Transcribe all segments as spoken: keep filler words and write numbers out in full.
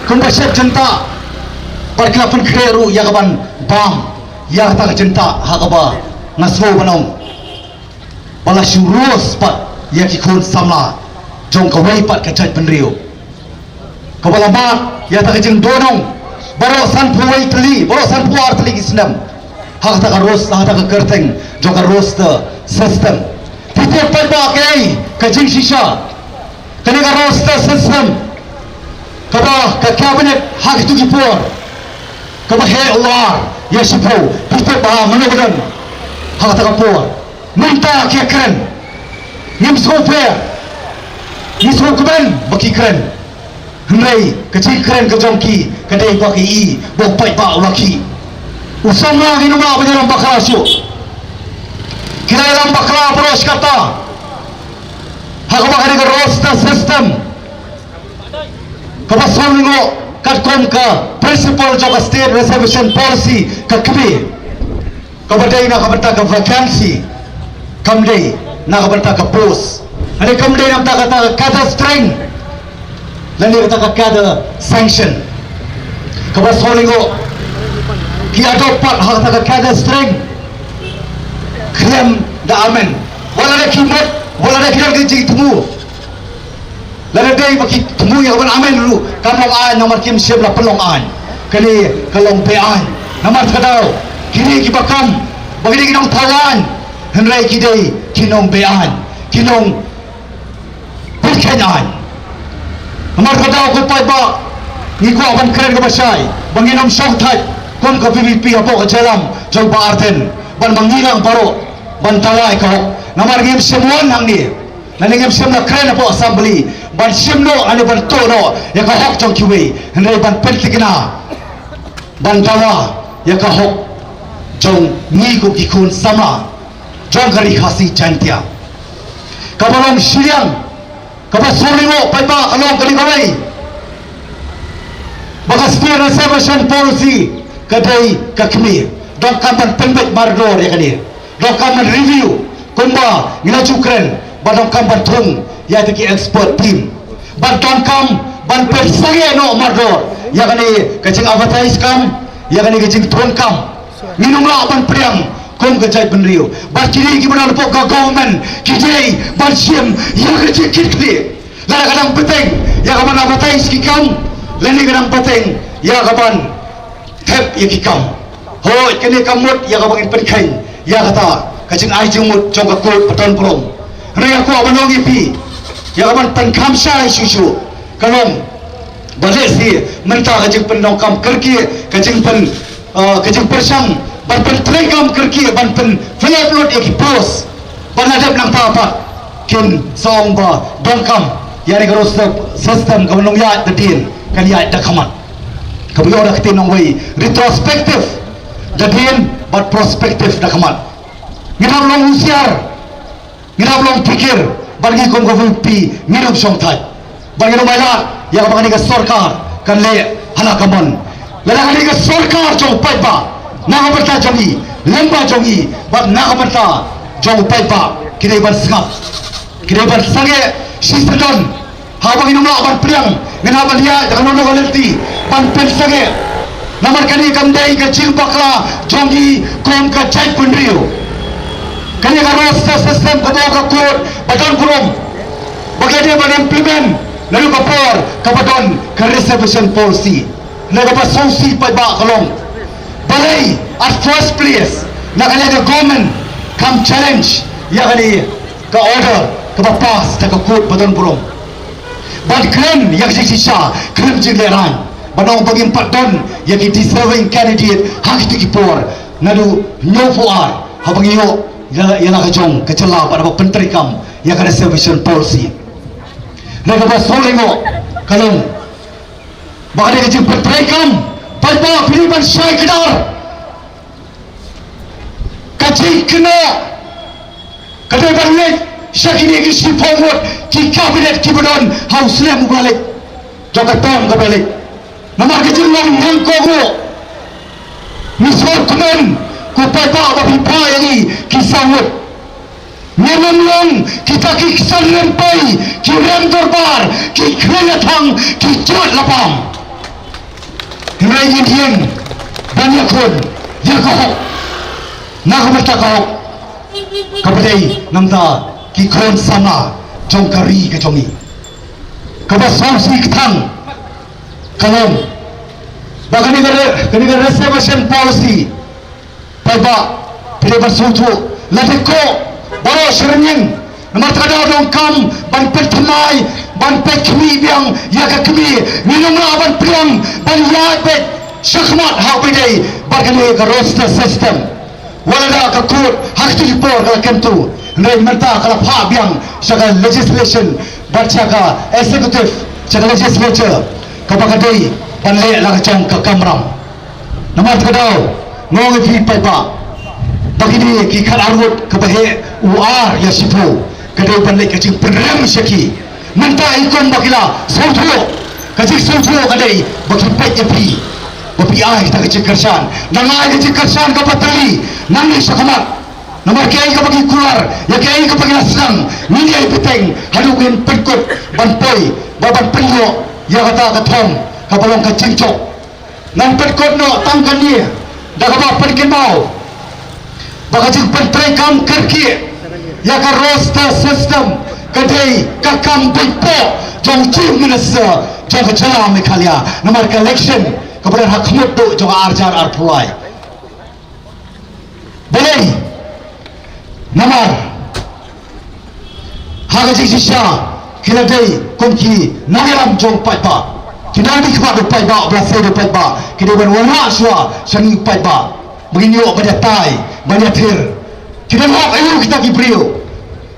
Kumba shet jyntah bad ki la pynkhreh ruh ïa ka ban bam ïa kata ka jyntah ha kaba nga sngew ban ong ba la shu ros pat ïa ki khun samla jong kawei pat ka jaitbynriew. Kaba la mad ïa kata ka jingdonong baroh sanphew wei tylli, baroh sanphew ar tylli ki snem ha kata ka ros, ha kata ka kyrteng jong ka roster system. Phi tip pat ba kaei ka jingshisha? Kane ka roster system kaba ka cabinet ha kitu ki por kaba heh u ar ïa shiphew, phi tip ba mano ba don ha kata ka por? Mynta ki kren. Ngim sngewpher, ngim sngewkmen ba ki kren. Hynrei ka jingkren ka jong ki ka dei ba ki i ba u paidbah u la khih. U samla, ngi nym lah ban ïalam bakla shuh. Ki la ïalam bakla baroh shi katta ha kaba kane ka roster system kaba sawlyngngoh katkum ka principle jong ka State Reservation Policy ka kmie. Kaba dei na ka bynta ka vacancy, kam dei na ka bynta ka post. Lane kam dei na ka bynta kata ka cadre strength lane kata ka cadre sanction. Kaba sawlyngngoh ki adopt pat ha kata ka cadre strength. Khlem da amen, wat la da ki mut, wat la da ki don ki jingthmu, lada dei ba ki thmu ïa ka ban amen ruh kam long aiñ, namar kim shym la pynlong aiñ. Kane ka long be-aiñ. Namar kata ka daw kine kiba kam ba kine ki nongthaw aiñ, hynrei ki dei ki nong be-aiñ, ki nong pynkheiñ aiñ. Namar kata ka daw ko paidbah, ngi kwah ban kren kaba shai ba ngin ym shongthait kum ka V P P hapoh ka jingïalam jong Bah Ardent, ban ba ngi nang baroh ban tawai ka hok. Namar ngim shym wan hangne lane ngim shym la kren hapoh Assembly ban shim noh lane ban tuh noh ïa ka hok jong kiwei, hynrei ban pynthikna, ban dawa ïa ka hok jong ngi kum ki khun samla jong ka Ri Khasi Jaiñtia. Kaba long shiliang, kaba sawlyngngoh paidbah, ka long kane kawei, ba ka State Reservation Policy ka dei ka kmie. Donkam ban pynbeit mardor ïa kane. Donkam ban review kumba ngi la ju kren, bad donkam ban thung ïa ki expert team, bad donkam ban pynsangeh noh mardor ïa kane ka jing-advertise kam, ïa kane ka jingthung kam. Ngin ym lah ban pdiang kum ka jaitbynriew. Bad kine kiba don hapoh ka government ki dei ban shim ïa ka jingkitkhlieh. Lada ka dang bteng ïa ka ban advertise ki kam, lane ka dang bteng ïa ka ban thep ïa ki kam. Hooid, kane ka mut ïa kaba ngin pynkheiñ ïa kata ka jingai jingmut jong ka kut ba don burom. Hynrei nga kwah ban ong ïa phi, ïa ka ban pynkham shai shuh shuh ka long ba lehse mynta ka jingpyndonkam kyrkieh, ka jingpyn, ah, ka jingpyrshang ban pyntreikam kyrkieh, ban pyn fill up lut ïa ki post, ban la dep nangta pat kin sa ong ba donkam ïa kane ka roster system kaba nongïaid da dien kan ïaid da khmat. Kaba ïoh da ka ktien nongwei, retrospective da dien bad prospective da khmat. Ngin hap long husiar, ngin hap long phikir, bad ngi kum ka V P P ngin ym shongthait, bad ngin ym ailad ïa kaba kane ka sorkar kan leh ha la ka mon. Lada kane ka sorkar jong u paidbah, na ka bynta jong ngi, lyngba jong ngi bad na ka bynta jong u paidbah, ki dei ban sngap, ki dei ban sangeh shisyndon. Haba ngin ym lah ban pdiang, ngin hap ban ïaid da ka nongdon ka lynti ban pynsangeh. Namar kane kam dei ka jingbakla jong ngi kum ka jaitbynriew. Kane ka roster system kaba ka kut ba don burom ba ka dei ban implement naduh ka por kaba don ka reservation policy. Na kaba sngewsih paidbah ka long, balei at first place na kane ka government kam challenge ïa kane ka order kaba pass da ka kut ba don burom? Ban kren ïa ka jingshisha, kren jinglehraiñ, ban ong ba ngim pat don ïa ki deserving candidate ha kito ki por. Naduh hynñiewphew ar haba ngi ïoh ïa la, ïa la ka jong ka jylla bad haba pyntreikam ïa ka reservation policy. Na kaba sngewlyngngoh ka long ba ka dei ka jingpyntreikam, paidbah, phi dei ban shai kdar. Ka jingkynnoh ka dei ban leit sha kine ki shiphew ngut ki cabinet kiba don ha u snem uba leit, jong ka term kaba leit. Namar ka jinglong nyngkong ruh ngi sngewkmen ko paidbah ba phi phah ïa ngi ki saw ngut. Ngim long kita ki ksan rympei, ki rem dorbar, ki khlieh ïathang, ki jot lapang. Hynrei ngin ïeng ban ïakhun ïa ka hok na ka bynta ka hok kaba dei na ka bynta ki khun samla jong ka ri ka jong ngi. Kaba sngewsih kthang ka long ba kane ka re-, kane ka reservation policy paidbah, phi dei ban sngewthuh, lada ko baroh shi rynieng, namar kata ka daw donkam ban pynthymmai, ban peit khmih biang ïa ka kmie. Ngin ym lah ban pdiang ban ïaid beit shakhmat ha kaba ïadei bad kane ka roster system. Wat la da ka court ha kito ki por ka la kyntu, hynrei mynta ka la phah biang sha ka legislation bad sha ka executive, sha ka legislature, kaba ka dei ban leh la ka jong ka kamram. Namar kata ka daw, nga ong ïa phi paidbah, ba kine ki khatar ngut kiba heh u ar ïa shiphew, ka dei ban leit ka jingpynrem sha ki. Mynta i kum ba ki la sngewthuh, ka jingsngewthuh ka dei ba ki peit ïa phi, ba phi ai kita ka jingkyrshan. Nang ai ka jingkyrshan kaba tali nangne shakhmat. Namar kaei kaba ki kular, ïa kaei kaba ki la sdang, ngin ïai bteng haduh ngin pynkut ban poi, ba ban pynïoh ïa kata ka thong kaba long ka jingjop. Ngan pynkut noh tang kane da kaba pynkynmaw ba ka jingpyntreikam kyrkieh ïa ka roster system ka dei ka kam beit poh jong Chief Minister jong ka jylla Meghalaya. Namar ka election kaba dei ha khmut duh jong ka ar hajar arphew lai. Balei? Namar ha ka jingshisha ki la dei kum ki nongïalam jong paidbah, ki nongmihkhmat u paidbah, u blei u paidbah, ki dei ban wanrah shuwa sha ngi u paidbah ba ngin ïoh ban ïatai, ban ïathir. Ki don hok aïu kita ki briew?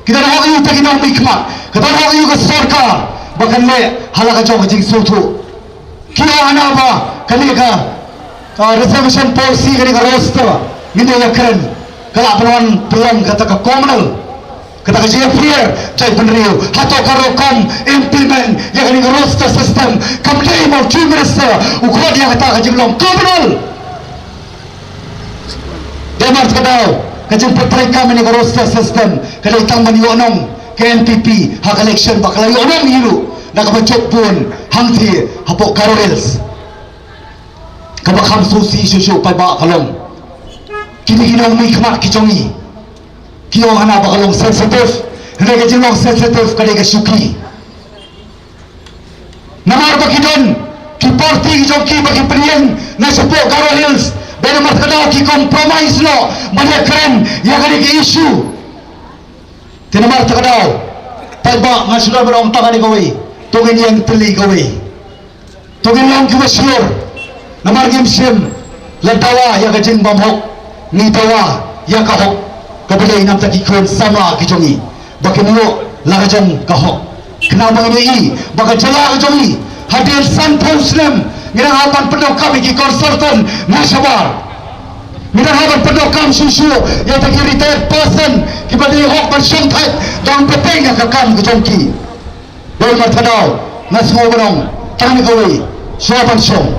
Ki don hok aïu kita ki nongmihkhmat? Ki don hok aïu ka sorkar ba kan leh ha la ka jong ka jingsngewthuh? Ki ong hana ba kane ka, ka reservation policy, kane ka roster, ngin ïa kren, ka lah ban wan pynlong kata ka communal, kata ka jingïapher jaitbynriew. Hato ka rukom implement ïa kane ka roster system kam dei ma u Chief Minister u khot ïa kata ka jinglong communal? Dei namar kata ka daw ka jingpyntreikam ïa kane ka roster system ka dei tang ban ïoh nong ka N P P ha ka election, ba ka la ïoh nong hi ruh na kaba jop bun hangtei hapoh Garo Hills. Kaba kham sngewsih shuh shuh paidbah ka long, kine ki nongmihkhmat ki jong ngi ki ong hana ba ka long sensitive. Hynrei ka jinglong sensitive ka dei ka shuki. Namar ba ki don ki party ki jong ki ba ki pynïeng na shapoh Garo Hills, ba namar kata ka daw ki compromise noh ban ïa kren ïa kane ka issue. Te namar kata ka daw, paidbah, nga shu don ban ong tang kane kawei, to ngin ïeng tylli kawei. To ngin long kiba shlur. Namar ngim shym la dawa ïa ka jingbymhok, ngi dawa ïa ka hok kaba dei na ka bynta ki khun samla ki jong ngi, ba kin ïoh la ka jong ka hok. Khnang ba ngin ïohi ba ka jylla ka jong ngi, hadien sanphew snem, ngi dang hap ban pyndonkam ïa ki consultant na shabar. Ngi dang hap ban pyndonkam shuh shuh ïa kita ki retired person kiba dei hok ban shongthait, dang bteng ïa ka kam ka jong ki. Dei namar kata ka daw nga sngew ban ong tang kane kawei, shuwa ban shong,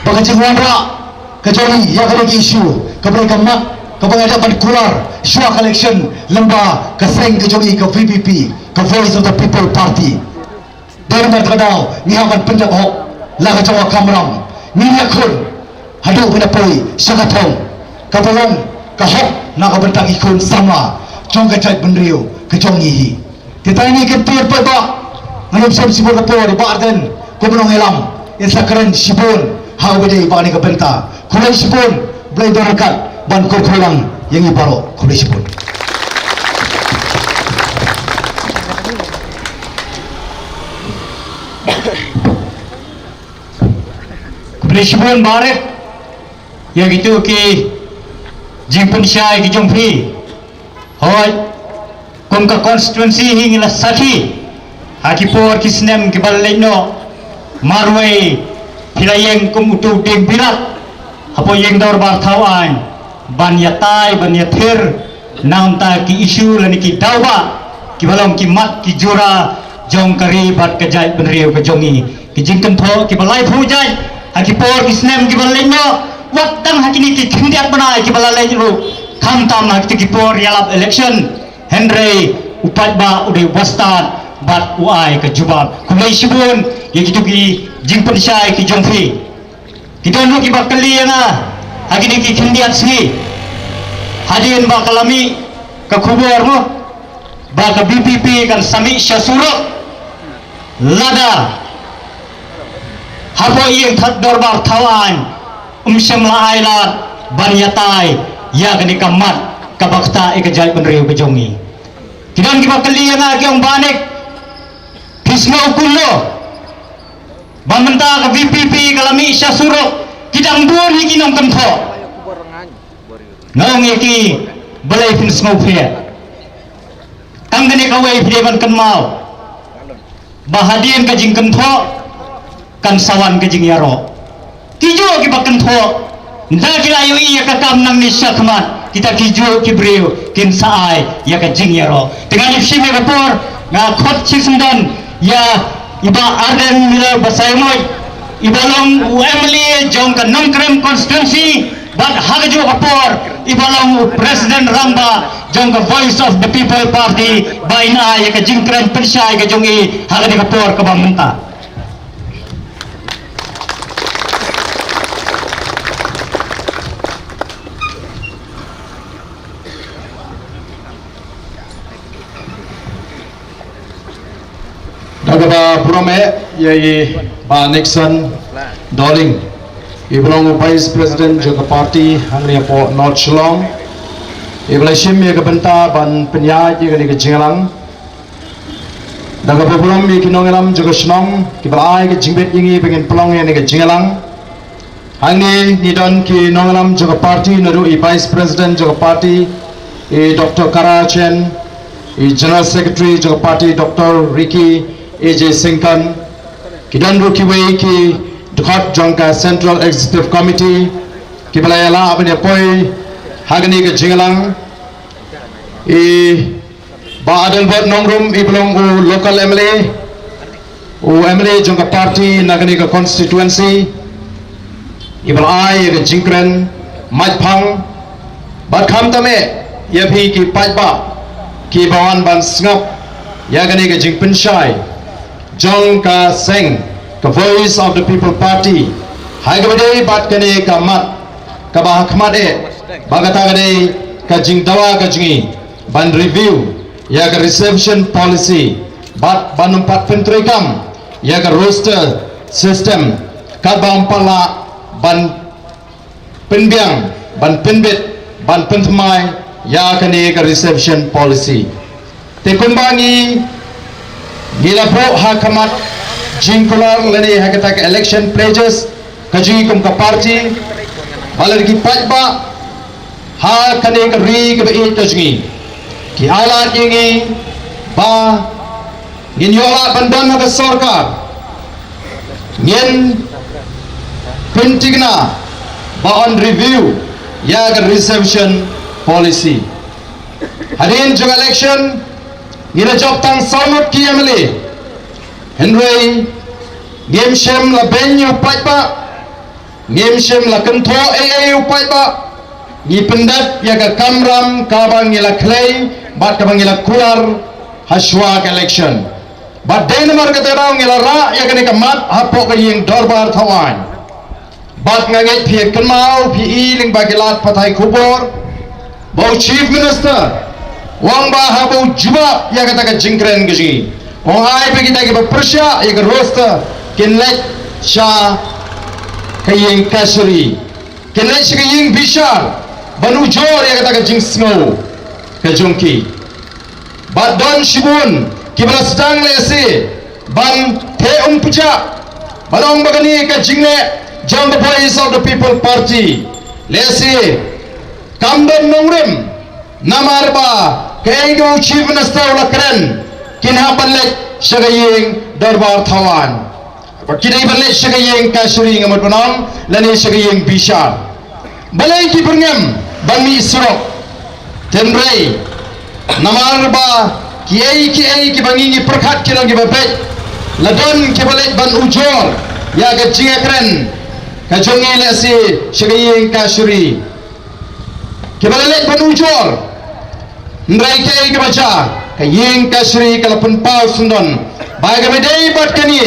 ba ka jingwanrah ka jong ngi ïa kane ka issue kaba dei ka mat kaba nga dei ban kular shuwa ka election lyngba ka seng ka jong ngi ka V P P, ka Voice of the People Party. Dei namar kata ka daw ngi hap ban pyndep hok la ka jong ka kamram, ngin ïakhun haduh ban ïa poi sha ka thong kaba long ka hok na ka bynta ki khun samla jong ka jaitbynriew ka jong ngi hi. Te tang ine i kyntien paidbah, ngan ym shem shibun ka por, i Bah Ardent kum u nongïalam in sa kren shibun ha kaba ïadei bad kane ka bynta. Khublei shibun, Blei don ryngkat ban kyrkhu lang ïa ngi baroh. Khublei shibun. Khublei shibun Bah Arif ïa kito ki jingpynshai ki jong phi. Hooid, kum ka constituency hi ngi la sakhi ha ki por ki snem kiba la leit noh, marwei phi la ïeng kum uto u dieng birat hapoh ïing dorbar thaw aiñ ban ïatai ban ïathir na ka bynta ki issue lane ki daw bah kiba long ki mat ki jura jong ka ri bad ka jaitbynriew ka jong ngi. Ki jingkynthoh kiba laiphew jait ha ki por ki snem kiba la leit noh, wat tang ha kine ki khyndiat bnai kiba la leit ruh, khamtam ha kito ki por ïalap election. Hynrei u paidbah u dei u bastad bad u ai ka jubab. Khublei shibun ïa kito ki jingpynshai ki jong phi. Ki don ruh kiba kylli ïa nga ha kine ki khyndiat sngi, hadien ba ka la mih ka khubor mo ba ka V P P kan sa mih sha surok, lada hapoh ïing thaw dorbar thaw aiñ ym shym la ai lad ban ïatai ïa kane ka mat kaba ktah ïa ka jaitbynriew ka jong ngi. Ki don kiba kylli ïa nga, ki ong, Bah Nick, phi sngew kumno ba mynta ka V P P ka la mih sha surok, ki dang bun hi ki nongkynthoh. Nga ong ïa ki, balei phin sngewthuh? Tang kane kawei phi dei ban kynmaw ba hadien ka jingkynthoh kan sa wan ka jingïaroh. Kijuh kiba kynthoh, ynda ki la ïohi ïa ka kam nangne shakhmat, kita kijuh ki briew kin sa ai ïa ka jingïaroh. Te nga ïa shim ïa ka por, nga khot shisyndon ïa i Bah Ardent Miller Basaiawmoit, iba long u M L A jong ka Nongkrem constituency, bad ha kajuh ka por iba long u President Rangbah jong ka Voice of the People Party, ba in ai ïa ka jingkren pynshai ka jong i ha kane ka por kaba mynta. Da kaba burom eh ïa i Bah Nixon Dohling, iba long u Vice President jong ka party hangne hapoh North Shillong, iba la shim ïa ka bynta ban pynïaid ïa kane ka jingïalang. Da kaba burom ïa ki nongïalam jong ka shnong kiba la ai ka jingbit ïa ngi ba ngin pynlong ïa kane ka jingïalang. Hangne ngi don ki nongïalam jong ka party, naduh i Vice President jong ka party, i Doctor Kara Chen, i General Secretary jong ka party, Doctor Ricky A J Syngkon. Ki don ruh kiwei ki dkhot jong ka Central Executive Committee kiba la ïalah ban ïa poi ha kane ka jingïalang. I Bah Adelbert Nongrum, iba long u local M L A, u M L A jong ka party na kane ka constituency, iba la ai ïa ka jingkren maitphang. Bad khamtam eh ïa phi ki paidbah kiba wan ban sngap ïa kane ka jingpynshai jong ka seng ka Voice of the People Party, ha kaba ïadei bad kane ka mat kaba ha khmat eh, ba kata ka dei ka jingdawa ka jong ngi ban review ïa ka reservation policy, bad ban ym pat pyntreikam ïa ka roster system, katba ym pat lah ban pynbiang, ban pynbit, ban pynthymmai ïa kane ka reservation policy. Te kumba ngi, ngi la buh ha khmat jingkular lane ha kata ka election pledges ka jong ngi kum ka party, ba lada ki paidbah ha kane ka ri kaba ïeit ka jong ngi ki ai lad ïa ngi ba ngin ïoh lad ban don ha ka sorkar, ngin pynthikna ba yn review ïa ka reservation policy. Hadien jong election ngi la jop tang saw ngut ki M L A, hynrei ngim shym la beiñ ïa u paidbah, ngim shym la kynthoh ei ei ïa u paidbah. Ngi pyndep ïa ka kamram kaba ngi la khlei bad kaba ngi la kular ha shuwa ka election. Bad dei namar kata ka daw ngi la rah ïa kane ka mat hapoh ka ïing dorbar thawaiñ. Bad nga ngeit phi ïa kynmaw, phi i lyngba ki lad pathai khubor, ba u Chief Minister u ong ba haba u jubab ïa kata ka jingkren ka jong ngi, u ong ai ba kita kiba pyrshah ïa ka roster kin leit sha ka ïing kashari, kin leit sha ka ïing bishar ban ujor ïa kata ka jingsngew ka jong ki. Bad don shibun kiba la sdang lehse ban theh umphniang, ban ong ba kane ka jingleh jong ka Voice of the People Party lehse kam don nongrim, namar ba kaei kaba u Chief Minister u la kren, kin hap ban leit sha ka ïing dorbar thawaiñ. Ba ki dei ban leit sha ka ïing kashari, nga mut ban ong, lane sha ka ïing bishar. Balei ki byrngem ban mih surok? Hynrei namar ba kiei kiei kiba ngi ngi pyrkhat ki long kiba beit, la don kiba leit ban ujor ïa ka jingïakren ka jong ngi lehse sha ka ïing kashari. Kiba la leit ban ujor, hynrei kaei kaba jia, ka ïing kashari ka la pynpaw syndon ba kaba dei bad kane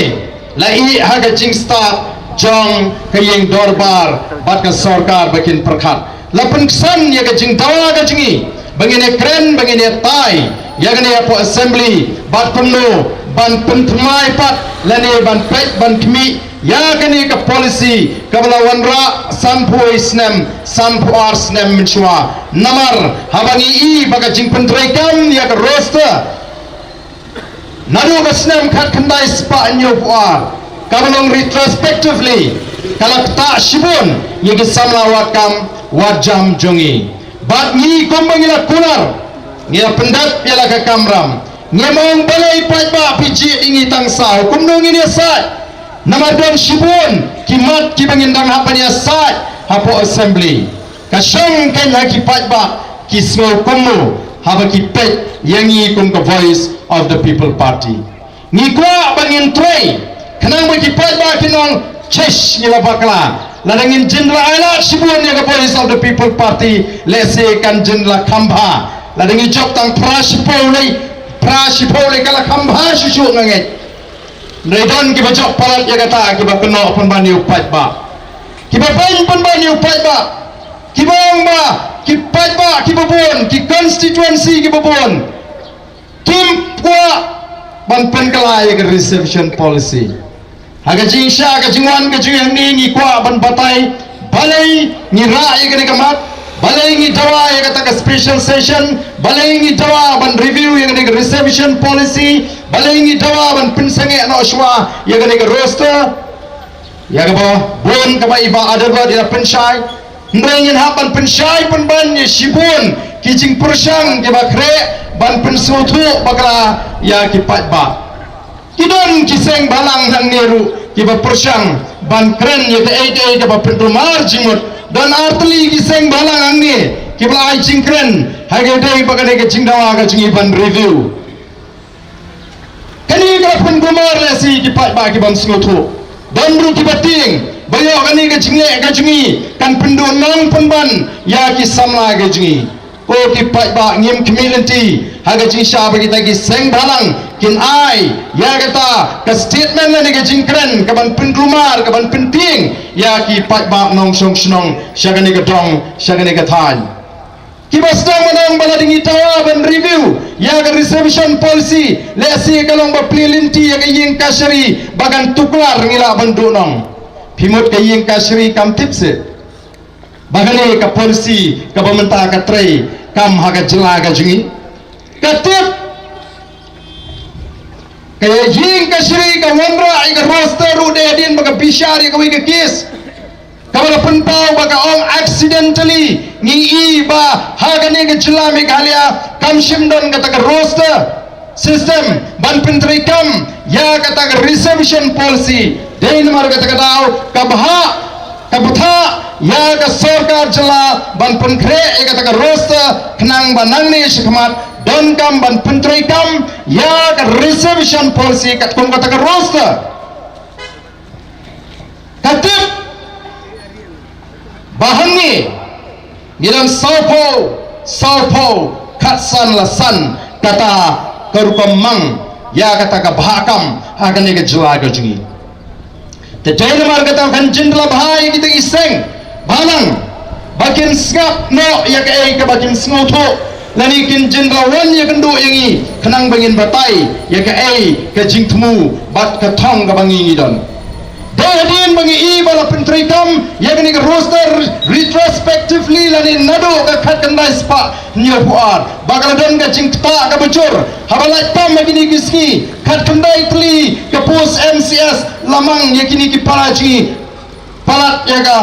la ïeh ha ka jingstad jong ka ïing dorbar bad ka sorkar ba kin pyrkhat. La pynksan ïa ka jingdawa ka jong ngi ba ngin ïa kren, ba ngin ïa tai ïa kane hapoh assembly bad kumno ban pynthymmai pat lane ban peit ban khmih ïa kane ka policy kaba la wanrah sanphew snem, sanphew ar snem mynshuwa. Namar haba ngi i ba ka jingpyntreikam ïa ka roster naduh ka snem khatkhyndai spah hynñiewphew ar kaba long retrospectively, ka la ktah shibun ïa ki samla wad kam wad jam jong ngi. Bad ngi kumba ngi la kular, ngi la pyndep ïa la ka kamram, ngi ong balei paidbah phi jied ïa ngi tang saw, kumno ngin ïasaid? Namar don shibun ki mat kiba ngin dang hap ban ïasaid hapoh assembly. Ka shong kein ha ki paidbah ki sngew kumno haba ki peit ïa ngi kum ka Voice of the People Party. Ngi kwah ba ngin trei khnang ba ki paidbah kin ong, "Chesh, ngi la bakla. Lada ngin jin la ailad shibun ïa ka Voice of the People Party, lehse kan jin la kham bha. Lada ngi jop tang phra shiphew lei, phra shiphew lei ka la kham bha shuh shuh, nga ngeit." Hynrei don kiba jop palat ïa kata, kiba kynnoh pynban ïa u paidbah, kiba beiñ pynban ïa u paidbah, kiba ong ba ki paidbah kiba bun, ki constituency kiba bun kim kwah ban pynkylla ïa ka reservation policy. Ha ka jingshah ka jingwan ka jingïaid hangne ngi kwah ban batai balei ngi rah ïa kane ka mat, balei ngi dawa ïa kata ka special session, balei ngi dawa ban review ïa kane ka reservation policy, balei ngi dawa ban pynsangeh noh shuwa ïa kane ka roster. Ïa kaba bun kaba i Bah Adelbert i la pynshai. Hynrei ngin hap ban pynshai pynban ïa shibun ki jingpyrshang kiba khreh ban pynsngewthuh bakla ïa ki paidbah. Ki don ki seng bhalang hangne ruh kiba pyrshang ban kren ïa kaei kaei kaba pynkulmar jingmut. Don ar tylli ki seng bhalang hangne kiba la ai jingkren ha ka dei ba kane ka jingdawa ka jong ngi ban review. Kane ka la pynkulmar lehse ïa ki paidbah ki bym sngewthuh. Don ruh kiba tieng ba ïoh kane ka jingleh ka jong ngi kan pynduhnong pynban ïa ki samla ka jong ngi. Ko ki paidbah, ngim khmih lynti ha ka jingshah ba kita ki seng bhalang kin ai ïa kata ka statement lane ka jingkren ka ban pynkulmar, ka ban pyntieng ïa ki paidbah nongshong shnong sha kane ka dong, sha kane ka thaiñ. Kiba sdang ban ong ba lada ngi dawa ban review ïa ka reservation policy, lehse ka long ba plie lynti ïa ka ïing kashari ba kan tuklar, ngi lah ban duhnong. Phi mut ka ïing kashari kam tip seh ba kane ka policy kaba mynta ka trei kam ha ka jylla ka jong ngi? Ka tip. Ka ïing kashari ka wanrah ïa ka roster ruh dei hadien ba ka bishar ïa kawei ka case kaba la pynpaw ba ka ong accidentally ngi i ba ha kane ka jylla Meghalaya kam shym don kata ka roster system ban pyntreikam ïa kata ka reservation policy. Dei namar kata ka daw ka bha, ka bthah ïa ka sorkar jylla ban pynkhreh ïa kata ka roster khnang ba nangne shakhmat donkam ban pyntreikam ïa ka reservation policy katkum kata ka roster. Ka tip ba hangne ngi dang sawphew, sawphew khatsan la san kata ka rukom mang ïa kata ka bhah kam ha kane ka jylla ka jong ngi. Te dei namar kata kan jin la bha ïa kita ki seng bhalang ba kin sngap noh ïa kaei kaba kin sngewthuh lane kin jin la wan ïa kynduh ïa ngi khnang ba ngin batai ïa kaei ka jingthmu bad ka thong kaba ngi ngi don. Dei hadien ba ngi i ba la pyntreikam ïa kane ka roster retrospectively lane naduh ka khatkhyndai spah hynñiewphew ar ba ka la don ka jingktah kaba jur haba lait tam ha kine ki sngi, khatkhyndai tylli ka post M C S la mang ïa kine ki para jong ngi, palat ïa ka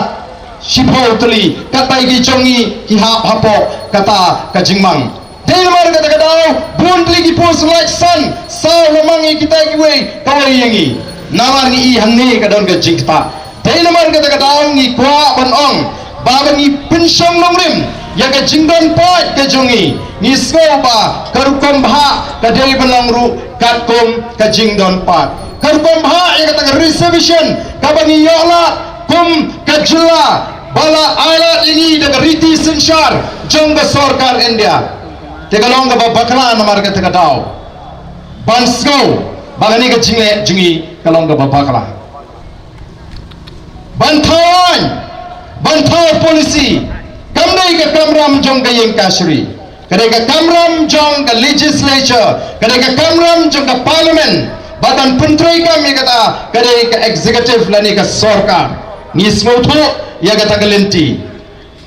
shiphew tylli katba ïa ki jong ngi ki hap hapoh kata ka jingmang. Dei namar kata ka daw bun tylli ki post lait san saw la mang ïa kita kiwei kawei ïa ngi. Namar ngi i hangne ka don ka jingktah. Dei namar kata ka daw ngi kwah ban ong ba ban ngi pynshong nongrim ïa ka jingdon paid ka jong ngi, ngi sngew ba ka rukom bhah ka dei ban long ruh katkum ka jingdon paid. Ka rukom bhah ïa kata ka reservation kaba ngi ïoh lad kum ka jylla ba la ai lad ïa ngi da ka riti synshar jong ka sorkar India. Te ka long kaba bakla namar kata ka daw ban sngew ba kane ka jingleh jong ngi ka long kaba bakla. C, kam dei ka kamram jong ka ïing kashari, ka dei ka kamram jong ka legislature, ka dei ka kamram jong ka parliament, ba kan pyntreikam ïa kata, ka dei ka executive lane ka sorkar. Ngi sngewthuh ïa kata ka lynti.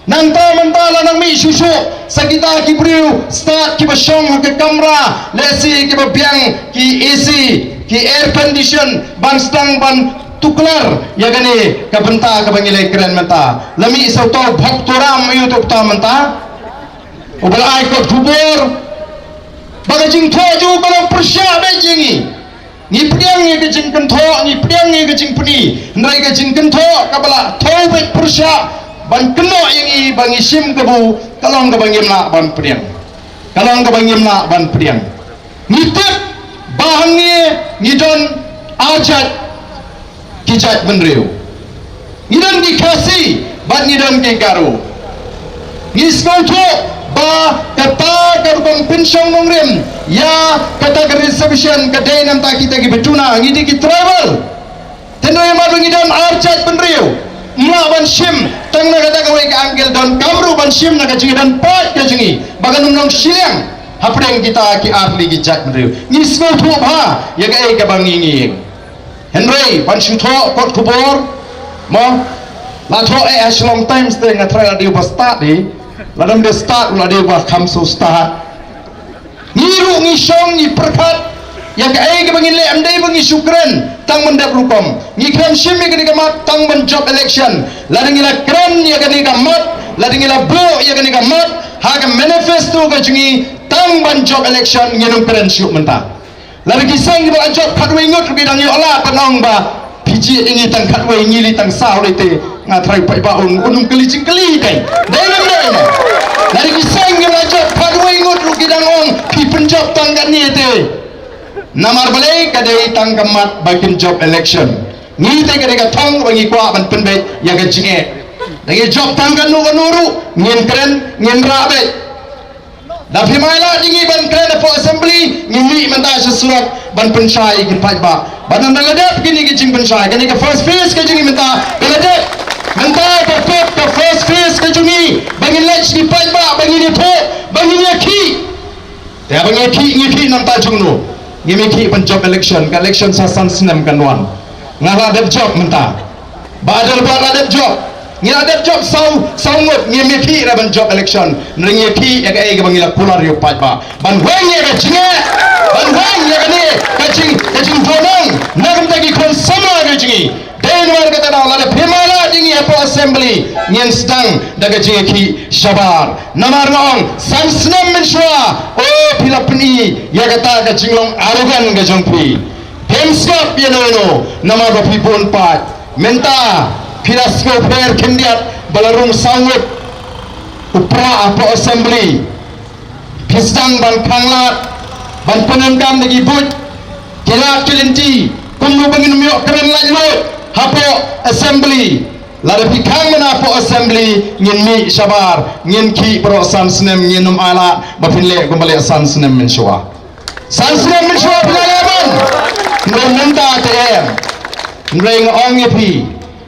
Nangta mynta la nang mih shuh shuh sa kita ki briew stad kiba shong ha ka kamra, lehse kiba biang ki A C, ki air condition, ban sdang ban tuklar ïa kane ka bynta kaba ngi la kren mynta. La mih sa uto u Bhaktoram, ïa uto u kta mynta uba la ai kot khubor ba ka jingthoh jong u ka long pyrshah beit ïa ngi. Ngi pdiang ïa ka jingkynthoh, ngi pdiang ïa ka jingpyni, hynrei ka jingkynthoh kaba la thew beit pyrshah ban kynnoh ïa ngi ba ngi shim kabu, ka long kaba ngim lah ban pdiang, ka long kaba ngim lah ban pdiang. Ngi tip ba hangne ngi don ar jait ki jaitbynriew. Ngi don ki Khasi bad ngi don ki Garo. Ngi sngewthuh ba kata ka rukom pynshong nongrim ïa kata ka reservation ka dei namar kita kiba duna, ngi dei ki tribal. Te hynrei namar ba ngi don ar jaitbynriew, ym lah ban shim tang na kata kawei ka angle, donkam ruh ban shim na ka jingdon paid ka jong ngi ba kan ym long shiliang hapdeng kita ki ar tylli ki jaitbynriew. Ngi sngewthuh bha ïa kaei kaba ngi ngi ïeng. Hynrei ban shu thoh kot khubor, mo, la thoh eh ha Shillong Times te nga tharai la dei ba stad, eh, la dang dei stad, la dei ba kham shu stad. Ngi ruh ngi shong ngi pyrkhat ïa kaei kaba ngin leh, ym dei ba ngi shu kren tang ban dep rukom. Ngi khlem shim ïa kane ka mat tang ban jop election. Lada ngi la kren ïa kane ka mat, lada ngi la buh ïa kane ka mat ha ka manifesto ka jong ngi tang ban jop election, ngin ym kren shuh mynta. Lada ki seng kiba la jop khatwei ngut ruh ki dang ïoh lad ban ong ba phi jied ïa ngi tang khatwei, ngi leit tang saw lei te, nga tharai paidbah un, un ym kylli jingkylli te. Dei ne ym dei ne? Lada ki seng kiba la jop khatwei ngut ruh ki dang ong phi pynjop tang katne te. Namar balei? Ka dei tang ka mat ba kin jop election. Ngi te ka dei ka thong ba ngi kwah ban pynbeit ïa ka jingeh. Da ngi jop tang kano kano ruh ngin kren, ngin rah beit. Da phim ailad ïa ngi ban kren hapoh assembly, ngi mih mynta sha surok ban pynshai ïa ki paidbah. Bad ynda la dep kine ki jingpynshai, kane ka first phase ka jong ngi mynta ka la dep. Mynta ka pep ka first phase ka jong ngi ba ngin leit sha ki paidbah ba ngin ïathuh, ba ngin ïakhih. Te ba ngi ïakhih, ngi ïakhih namar ta jong no? Ngim ïakhih ban jop election, ka election sa san snem kan wan. Nga la dep jop mynta. Bah Adelbert la dep jop. Ngi la dep jop saw, saw ngut, ngim ïakhih re ban jop election. Hynrei ngi ïakhih ïa kaei kaba ngi la kular ïa u paidbah. Ban weng ïa ka jingeh, ban weng ïa kane ka jing, ka jingbuhnong na ka bynta ki khun samla ka jong ngi. Dei namar kata daw lada phim ailad ïa ngi hapoh assembly, ngin sdang da ka jingïakhih shabar. Namar nga ong san snem mynshuwa, o phi la pyni ïa kata ka jinglong arrogant ka jong phi. Phim sngap ïa no ïa no namar ba phi bun paid. Mynta phi la sngewpher khyndiat ba la rung saw ngut u prah hapoh assembly. Phi sdang ban khang lad, ban pyndonkam da ki buit, ki lad ki lynti, kumno ba ngin ym ïoh kren laitluid hapoh assembly. Lada phi khang mynta hapoh assembly ngin mih shabar, ngin khih baroh san snem, ngin ym ailad ba phin leh kumba leh san snem mynshuwa. San snem mynshuwa phi la leh ban. Hynrei mynta te em. Hynrei nga ong ïa phi,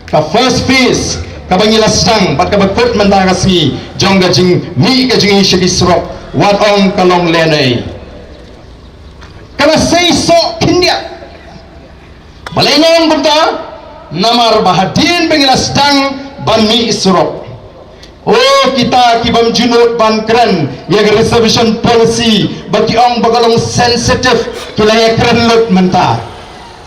ka first phase kaba ngi la sdang bad kaba kut mynta ka sngi jong ka jingmih ka jong ngi sha ki surok, wat ong ka long lehnoh. Ka la sei soh khyndiat. Balei nga ong kumta? Namar ba hadien ba ngi la sdang ban mih surok, o kita ki bym ju nud ban kren ïa ka reservation policy ba ki ong ba ka long sensitive, ki la ïa kren lut mynta.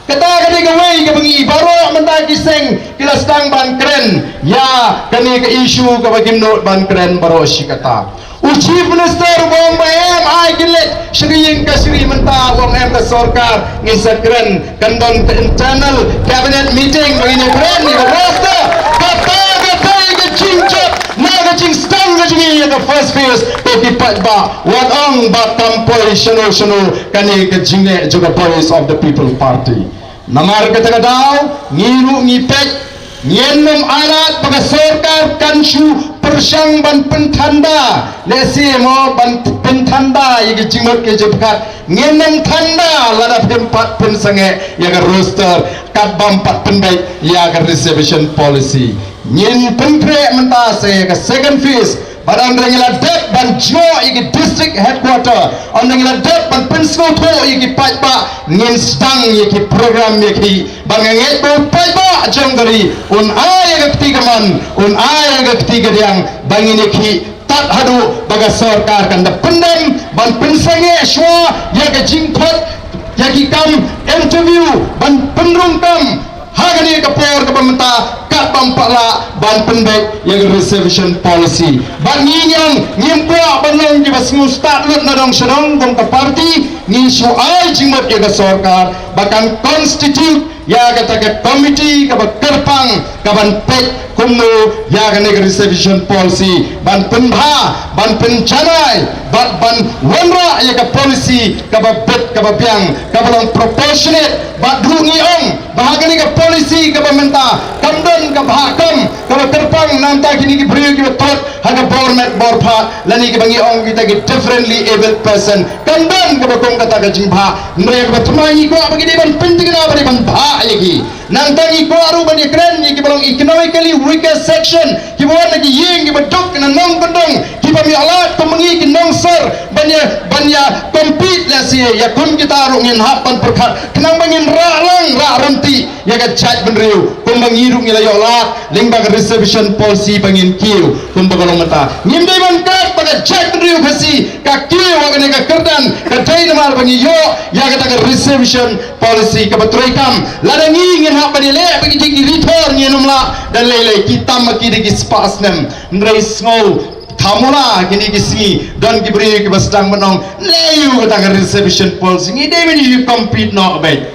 Kata ka dei kawei kaba ngi baroh mynta ki seng ki la sdang ban kren ïa kane ka issue kaba kim nud ban kren baroh shi katta. U Chief Minister u ong ba em, ai kin leit sha ka ïing kashari mynta, u ong em ka sorkar, ngin sa kren, kan don ka internal cabinet meeting ba ngin ïa kren ïa ka roster. Kata ka dei ka jingjop na ka jingsdang ka jong ngi ïa ka first phase. Te ki paidbah wat ong ba kam poi shano shano kane ka jingleh jong ka Voice of the People Party. Namar kata ka daw ngi ruh ngi peit, ngin ym ailad ba ka sorkar kan shu pyrshang ban pynthanda, lehse mo ban pynthanda ïa ki jingmut ki jingpyrkhat. Ngin ym thanda lada phim pat pynsangeh ïa ka roster, kat bym pat pynbeit ïa ka reservation policy. Ngin pynkhreh mynta sa ka second phase. Bad ynda ngi la dep ban jngoh ïa ki district headquarter, ynda ngi la dep ban pynsngewthuh ïa ki paidbah, ngin sdang ïa ki program ïa ki. Ba nga ngeit ba u paidbah jong ka ri un ai ïa ka kti kamon, un ai ïa ka kti kadiang, ba ngin ïa ki tad haduh ba ka sorkar kan da pyndem ban pynsangeh shuwa ïa ka jingkhot ïa ki kam interview ban pynrung kam ha kane ka por kaba mynta, katba ym pat lah ban pynbeit ïa ka reservation policy. Bad ngi ngi ong ngim kwah ban long kiba sngewstad lut na dong sha dong kum ka party, ngi shu ai jingmut ïa ka sorkar ba kan constitute ïa kata ka committee kaba kyrpang kaban peit kumno ïa kane ka reservation policy ban pynbha, ban pynjanai bad ban wanrah ïa ka policy kaba bit kaba biang, kaba long proportionate. Bad ruh ngi ong ba ha kane ka policy kaba mynta kam don ka bhah kam kaba kyrpang na bynta kine ki briew kiba tlot ha ka bor met bor phad, lane kiba ngi ong kita ki differently abled person. Kam don kaba kum kata ka jingbhah. Hynrei kaba thymmai ngi kwah ba ki dei ban pynthikna, ba dei ban bhah ïa ki. Nangta ngi kwah ruh ban ïakren ïa kiba long economically weaker section, kiba wan na ki ïing kiba duk na nongkyndong, kiba ym ïoh lad kum ngi ki nongsor ban ïa, ban ïa compete lehse ïa kum kita ruh ngin hap ban pyrkhat khnang ba ngin rah lang rah ryntih ïa ka jaitbynriew kumba ngi ruh ngi la ïoh lad lyngba ka reservation policy ba ngin kiew kumba ka long mynta. Ngim dei ban klet ba ka jaitbynriew Khasi ka kiew ha kane ka kyrdan, ka dei namar ba ngi ïoh ïa kata ka reservation policy kaba trei kam. Lada ngi ngin hap ban ïaleh ba ki jingïarithor ngin ym lah da lei lei, ki tam ma ki da ki spah snem. Hynrei sngew, thamula kine ki sngi don ki briew kiba sdang ban ong lei ïa kata ka reservation policy, ngi dei ban ïa compete noh beit.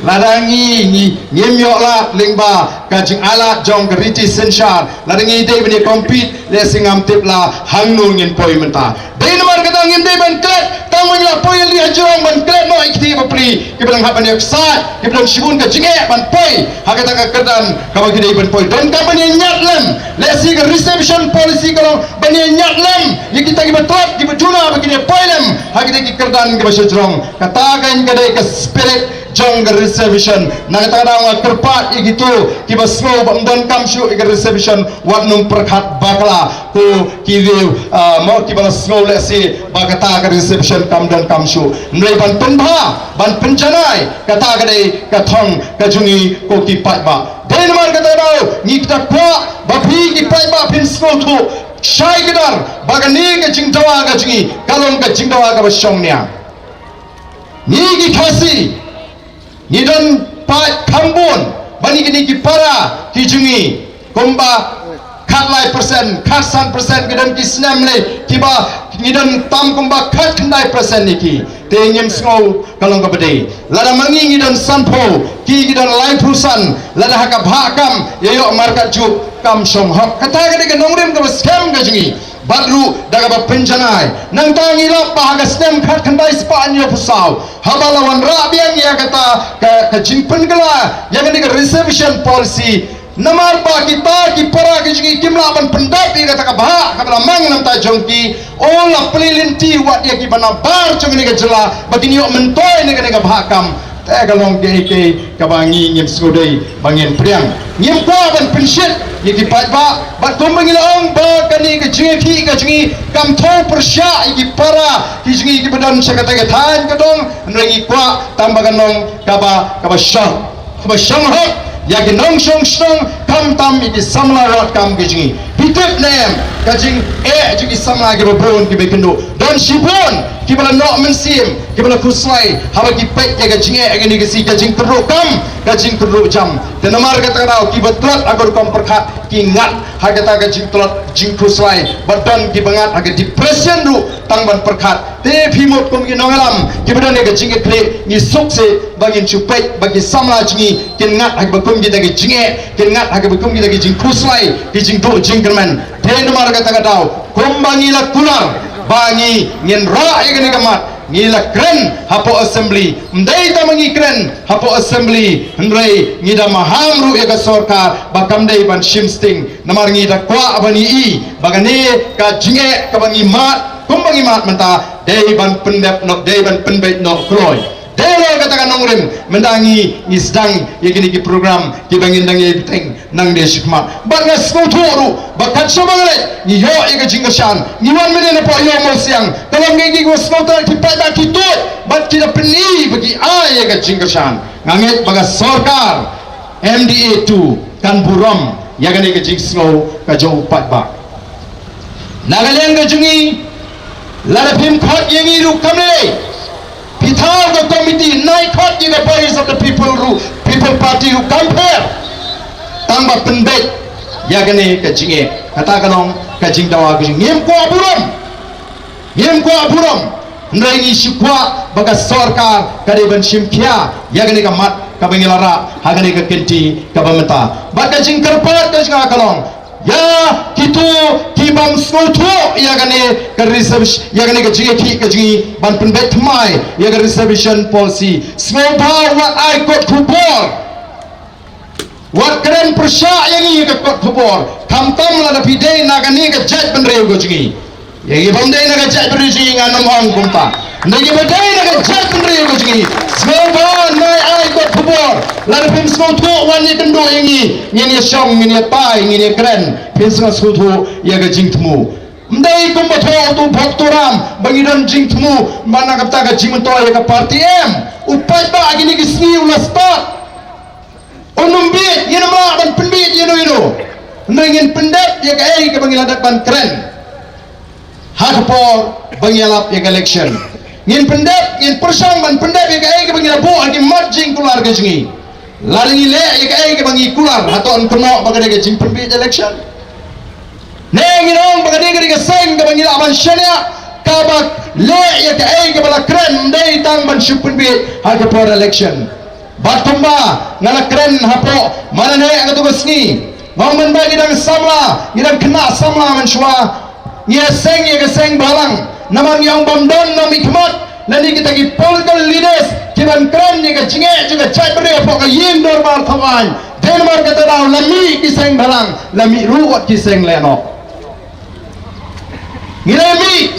Lada ngi, ngi, ngim ïoh lad lyngba ka jingailad jong ka riti synshar, lada ngi dei ban ïa compete, lehse ngam tip la hangno ngin poi mynta. Dei namar kata ngim dei ban klet, tang ban ïa poi ïa leit ha jrong ban klet noh ïa kiti bapli kiba dang hap ban ïa ksaid, kiba dang shibun ka jingeh ban poi ha kata ka kyrdan kaba ki dei ban poi. Donkam ban ïa ñiad lem, lehse ka reservation policy ka long ban ïa ñiad lem ïa kita kiba tlot, kiba juna ba kin ïa poi lem ha kita ki kyrdan kiba sha jrong. Kata kan ka dei ka spirit jong ka reservation. Na kata ka daw nga kyrpad ïa kito kiba sngew ba ym donkam shuh ïa ka reservation, wat nym pyrkhat bakla. Ko ki riew, ah, mo kiba la sngew lehse ba kata ka reservation kam donkam shuh. Hynrei ban pynbha, ban pynjanai, kata ka dei ka thong ka jong ngi ko ki paidbah. Dei namar kata ka daw ngi kyrpad ba phi ki paidbah phin sngewthuh shai kdar ba kane ka jingdawa ka jong ngi ka long ka jingdawa kaba shongnia. Ngi ki Khasi ngi don paid kham bun ban ïa kine ki para ki jong ngi kumba khatlai percent, khatsan percent, ki don ki snem lei kiba ngi don tam kumba khatkhyndai percent ïa ki. Te ngim sngew ka long kaba dei. Lada ma ngi ngi don sanphew, ki ngi don laiphew san, lada ha ka bhah kam ïa ïoh markatjuh kam shong hok. Kata ka dei ka nongrim kaba skhem ka jong ngi. Bad ruh da kaba pynjanai, nangta ngi lap ba ha ka snem khatkhyndai spah hynñiewphew saw, haba la wanrah biang ïa kata ka, ka jingpynkylla ïa kane ka reservation policy, namar ba kita ki para ki jong ngi kim lah ban pyndap ïa kata ka bhah kaba la mang na bynta jong ki, u la plie lynti wat ïa kiba nabar jong kane ka jylla ba kin ïoh myntoi na kane ka bhah kam. Te ka long kaei kaei kaba ngi ngim sngewdei ba ngin pdiang. Ngim kwah ban pynshit ïa ki paidbah, bad kumba ngi la ong ba kane ka jingïakhih ka jong ngi kam thew pyrshah ïa ki para ki jong ngi kiba don sha kata ka thaiñ ka dong, hynrei ngi kwah tang ba kan long kaba, kaba shong, kaba shong hok ïa ki nongshong shnong, khamtam ïa ki samla wad kam ki jong ngi. Phi tip ne em ka jingeh jong ki samla kiba bun kiba kynduh? Don shibun kiba la noh mynsiem, kiba la khuslai haba ki peit ïa ka jingeh ïa kane ka sngi, ka jingkyrduh kam, ka jingkyrduh jam. Te namar kata ka daw kiba tlot ha ka rukom pyrkhat ki ngat ha kata ka jingtlot jingkhuslai, bad don kiba ngat ha ka depression ruh tang ban pyrkhat. Te phi mut kum ki nongïalam kiba don ïa ka jingkitkhlieh, ngi suk seh ba ngin shu peit ba ki samla jong ngi kin ngat ha kaba kum kita ki jingeh, kin ngat ha kaba kum kita ki jingkhuslai, ki jingduh jingkyrmen. Te namar kata ka daw kumba ngi la kular ba ngi ngin rah ïa kane ka mat, ngi la kren hapoh assembly. Ym dei tang ba ngi kren hapoh assembly, hynrei ngi da maham ruh ïa ka sorkar ba kam dei ban shim sting. Namar ngi da kwah ban ïohi ba kane ka jingeh kaba ngi mad, kumba ngi mad mynta, dei ban pyndep noh, dei ban pynbeit noh kloi. Dei la kata ka nongrim mynta ngi ngi sdang ïa kine ki program kiba ngin dang ïa bteng nangne shakhmat. Bad nga sngewthuh ruh ba kat shaba ngi leit ngi ïoh ïa ka jingkyrshan, ngi wan mynne na pdeng ïoh mawsiang. Ka long ngi ngi sngewthuh ki paidbah ki tuid bad ki da pyni ba ki ai ïa ka jingkyrshan. Nga ngeit ba ka sorkar M D A two kan burom ïa kane ka jingsngew ka jong u paidbah. Na ka liang ka jong ngi, lada phim khot ïa ngi ruh kam lei. Phi thaw ka komiti, nai khot ïa ka Voice of the People ruh, People Party ruh kam pher. Tang ba pynbeit ïa kane ka jingeh. Kata ka long ka jingdawa ka jong ngi, ngim kwah burom. Ngim kwah burom. Hynrei ngi shu kwah ba ka sorkar ka dei ban shim khia ïa kane ka mat kaba ngi la rah ha kane ka kynti kaba mynta. Bad ka jingkyrpad ka jong nga ka long ïa kito ki bym sngewthuh ïa kane ka reservation, ïa kane ka jingïakhih ka jong ngi ban pynbeit thymmai ïa ka reservation policy. Sngewbha wat ai kot khubor. Wat kren pyrshah ïa ngi ha ka kot khubor. Khamtam lada phi dei na kane ka jaitbynriew ka jong ngi. Ïa ngi bym dei na ka jaitbynriew jong ngi ngan ym ong kumta. Hynrei ngi ba dei na ka jaitbynriew ka jong ngi, sngewbha nai ai kot khubor. Lada phim sngewthuh wan ïakynduh ïa ngi. Ngin ïashong, ngin ïatai, ngin ïakren. Phin sngewthuh ïa ka jingthmu. Ym dei kumba thoh uto u Bhoktoram ba ngi don jingthmu ba na kata ka jingmyntoi ïa ka party, em. U paidbah kine ki sngi u la stad. Un ym bieit, ngin ym lah ban pynbieit ïano ïano. Hynrei ngin pyndep ïa kaei kaba ngi la dep ban kren ha ka por ba ngi ïalap ïa ka election. Ngin pyndep, ngin pyrshang ban pyndep ïa kaei kaba ngi la buh ha ki mat jingkular ka jong ngi. Lada ngi leh ïa kaei kaba ngi kular, hato yn kynnoh ba ka dei ka jingpynbieit election? Ne ngin ong ba ka dei, ka dei ka seng kaba ngi lah ban shaniah, kaba leh ïa kaei kaba la kren, ym dei tang ban shu pynbieit ha ka por election. Bad kumba nga la kren hapoh Mawlai ha kato ka sngi, nga ong mynba ngi dang samla, ngi dang khynnah samla mynshuwa, ngi ïaseng ïa ka seng bhalang. Namar ngi ong bym don na mihkhmat lane kita ki political leaders ki ban kren ïa ka jingeh jong ka jaitbynriew hapoh ka ïing dorbar thaw aiñ. Dei namar kata daw la mih ki seng bhalang, la mih ruh wat ki seng lehnoh. Ngi la mih,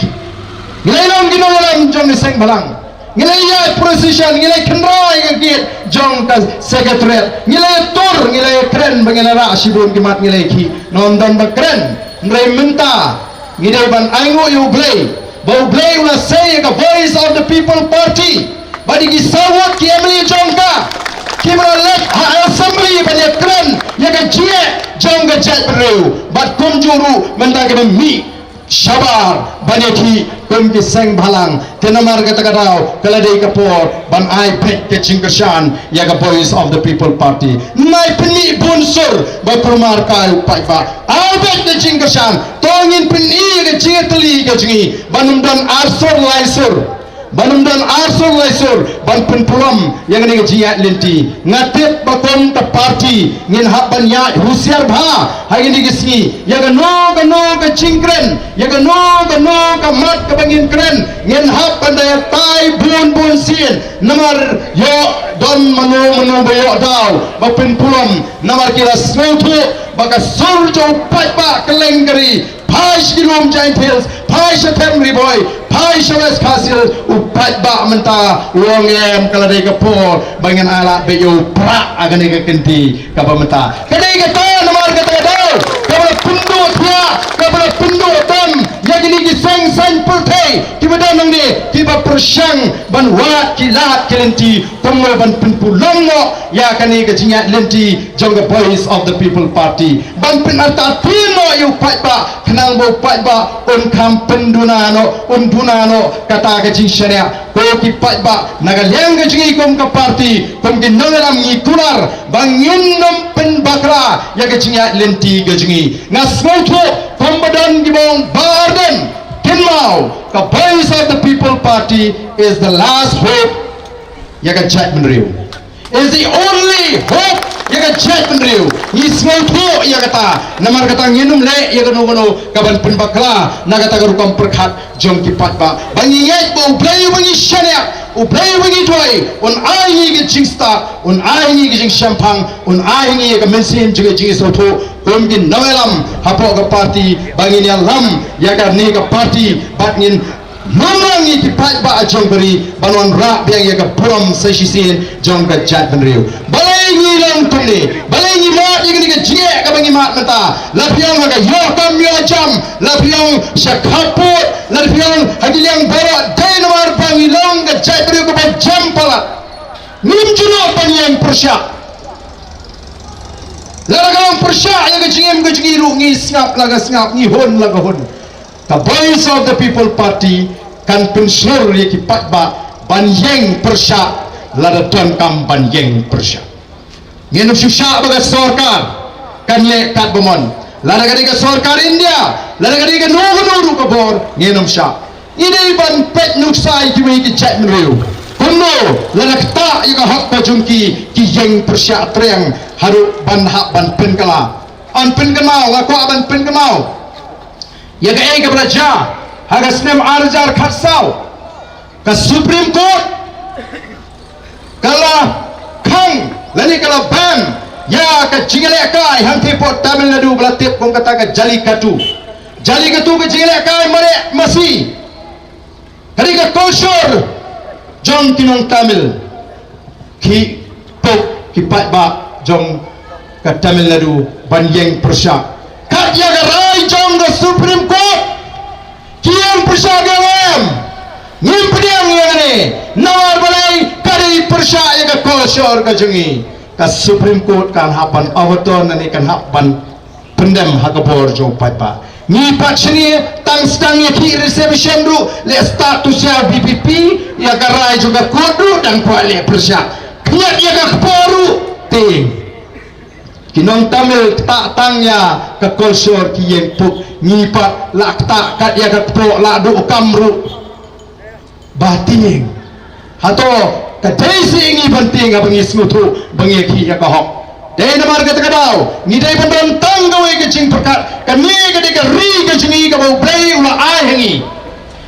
ngi la long ki nongïalam jong ki seng bhalang. Ngi la ïaid procession, ngi la kynroi ka gate jong ka secretariat. Ngi la ïatur, ngi la ïakren ba ngi la rah shibun ki mat, ngi la ïakhih. Ym don ba kren. Hynrei mynta ngi dei ban ainguh ïa U Blei ba U Blei u la sei ïa ka Voice of the People Party. Bad ïa ki saw ngut ki M L A jong ka kiba la leit ha assembly ban ïakren ïa ka jingeh jong ka jaitbynriew. Bad kumjuh ruh mynta kiba mih shabar ban ïakhih kum ki seng bhalang. Te namar kata ka daw ka la dei ka por ban ai beit ka jingkyrshan ïa ka Voice of the People Party. Nai pynmih bun sur ba kulmar kai u paidbah. Ai beit ka jingkyrshan. To ngin pyni ka jingïatylli ka jong ngi ban ym don ar sur lai sur. Ban ym don ar sur lai sur ban pynpulom ïa kane ka jingïaid lynti. Nga tip ba kum ka party ngin hap ban ïaid husiar bha ha kine ki sngi. Ïa kano kano ka jingkren, ïa kano kano ka mat kaba ngin kren, ngin hap ban da ïatai bun bun sien. Namar ïoh don mano mano ba ïoh daw ba pynpulom. Namar ki la sngewthuh ba ka sur jong u paidbah kylleng ka ri, phai sha ki lum Jaintia Hills, phai sha Them Ri Bhoi, phai sha West Khasi Hills, u paidbah mynta u ong em, ka la dei ka por ba ngin ai lad beit ïa u prah ha kane ka kynti kaba mynta. Ka dei kata namar kata ka daw kaba la pynduh thiah, kaba la pynduh tam ïa kine ki seng saiñ pyrthei kiba don hangne, kiba pyrshang ban wad ki lad ki lynti kumno ban pynpulom noh ïa kane ka jingïaid lynti jong ka Voice of the People Party. Ban pynartatien noh ïa u paidbah, khnang ba u paidbah un kham pynduna noh, un duna noh kata ka jingshaniah. Ko ki paidbah, na ka liang ka jong ngi kum ka party, kum ki nongïalam, ngi kular ba ngin ym pynbakla ïa ka jingïaid lynti ka jong ngi. Nga sngewthuh kumba don kiba ong, Bah Ardent, kynmaw, ka Voice of the People Party is the last hope ïa ka jaitbynriew. Is the only hope ïa ka jaitbynriew. Ngi sngewthuh ïa kata. Namar kata ngin ym leh ïa kano kano kaban pynbakla na kata ka rukom pyrkhat jong ki paidbah. Ba ngi ngeit ba U Blei uba ngi shaniah, U Blei uba ngi duwai, un ai ngi ka jingstad, un ai ngi ka jingshemphang, un ai ngi ïa ka mynsiem jong ka jingsngewthuh kum ki nongïalam hapoh ka party, ba ngin ïalam ïa kane ka party bad ngin Namar ngi ki paidbah jong ka ri ban wanrah biang ïa ka burom sa shisien jong ka jaitbynriew. Balei ngi long kumne? Balei ngi mad ïa kane ka jingeh kaba ngi mad mynta? La phi ong ha ka ïoh kam ïoh jam, la phi ong sha khappud, la phi ong ha ki liang baroh, dei namar ba ngi long ka jaitbynriew kaba jem palat. Ngim ju noh ban ïeng pyrshah. Lada ka long pyrshah ïa ka jingim ka jong ngi ruh, ngi sngap la ka sngap, ngi hun la ka hun. Ka Voice of the People Party kan pynshlur ïa ki paidbah ban ïeng pyrshah lada donkam ban ïeng pyrshah. Ngin ym shu shah ba ka sorkar kan leh katba mon. Lada ka dei ka sorkar India, lada ka dei kano kano ruh ka bor, ngin ym shah. Ngi dei ban peit nuksa ïa kiwei ki jaitbynriew. Kumno lada ktah ïa ka hok ka jong ki, ki ïeng pyrshah triang haduh ban hap ban pynkylla. Yn pynkynmaw, nga kwah ban pynkynmaw ïa kaei kaba la jia ha ka snem ar hajar khatsaw. Ka Supreme Court ka la khang lane ka la ban ïa ka jingïalehkai hangtei hapoh Tamil Nadu ba la tip kum kata ka Jallikattu. Jallikattu ka jingïalehkai mareh masi. Ka dei ka culture jong ki nong Tamil. Ki pop ki paidbah jong ka Tamil Nadu ban ïeng pyrshah. Kat ïa ka rai jong ka Supreme Court ki ïeng pyrshah biang em? Ngim pdiang ïa kane. Namar balei? Ka dei pyrshah ïa ka culture ka jong ngi. Ka Supreme Court kan hap ban overturn ne kan hap ban pyndem ha ka bor jong u paidbah. Ngi pat shane tang sdang ïa ki reservation ruh, leh stad to sha V P P, ïa ka rai jong ka court ruh dang kwah leh pyrshah. Khñiat ïa ka kpoh ruh te. Ki nong Tamil ktah tang ïa ka culture ki ïeng pop, ngi pat la ktah kat ïa ka kpoh la duh kam ruh. Ba tieng. Hato ka dei seh ngi ban tieng haba ngi sngewthuh ba ngi khih ïa ka hok? Dei namar kata ka daw ngi dei ban don tang kawei ka jingpyrkhat, kane ka dei ka ri ka jong ngi kaba U Blei u la ai ha ngi.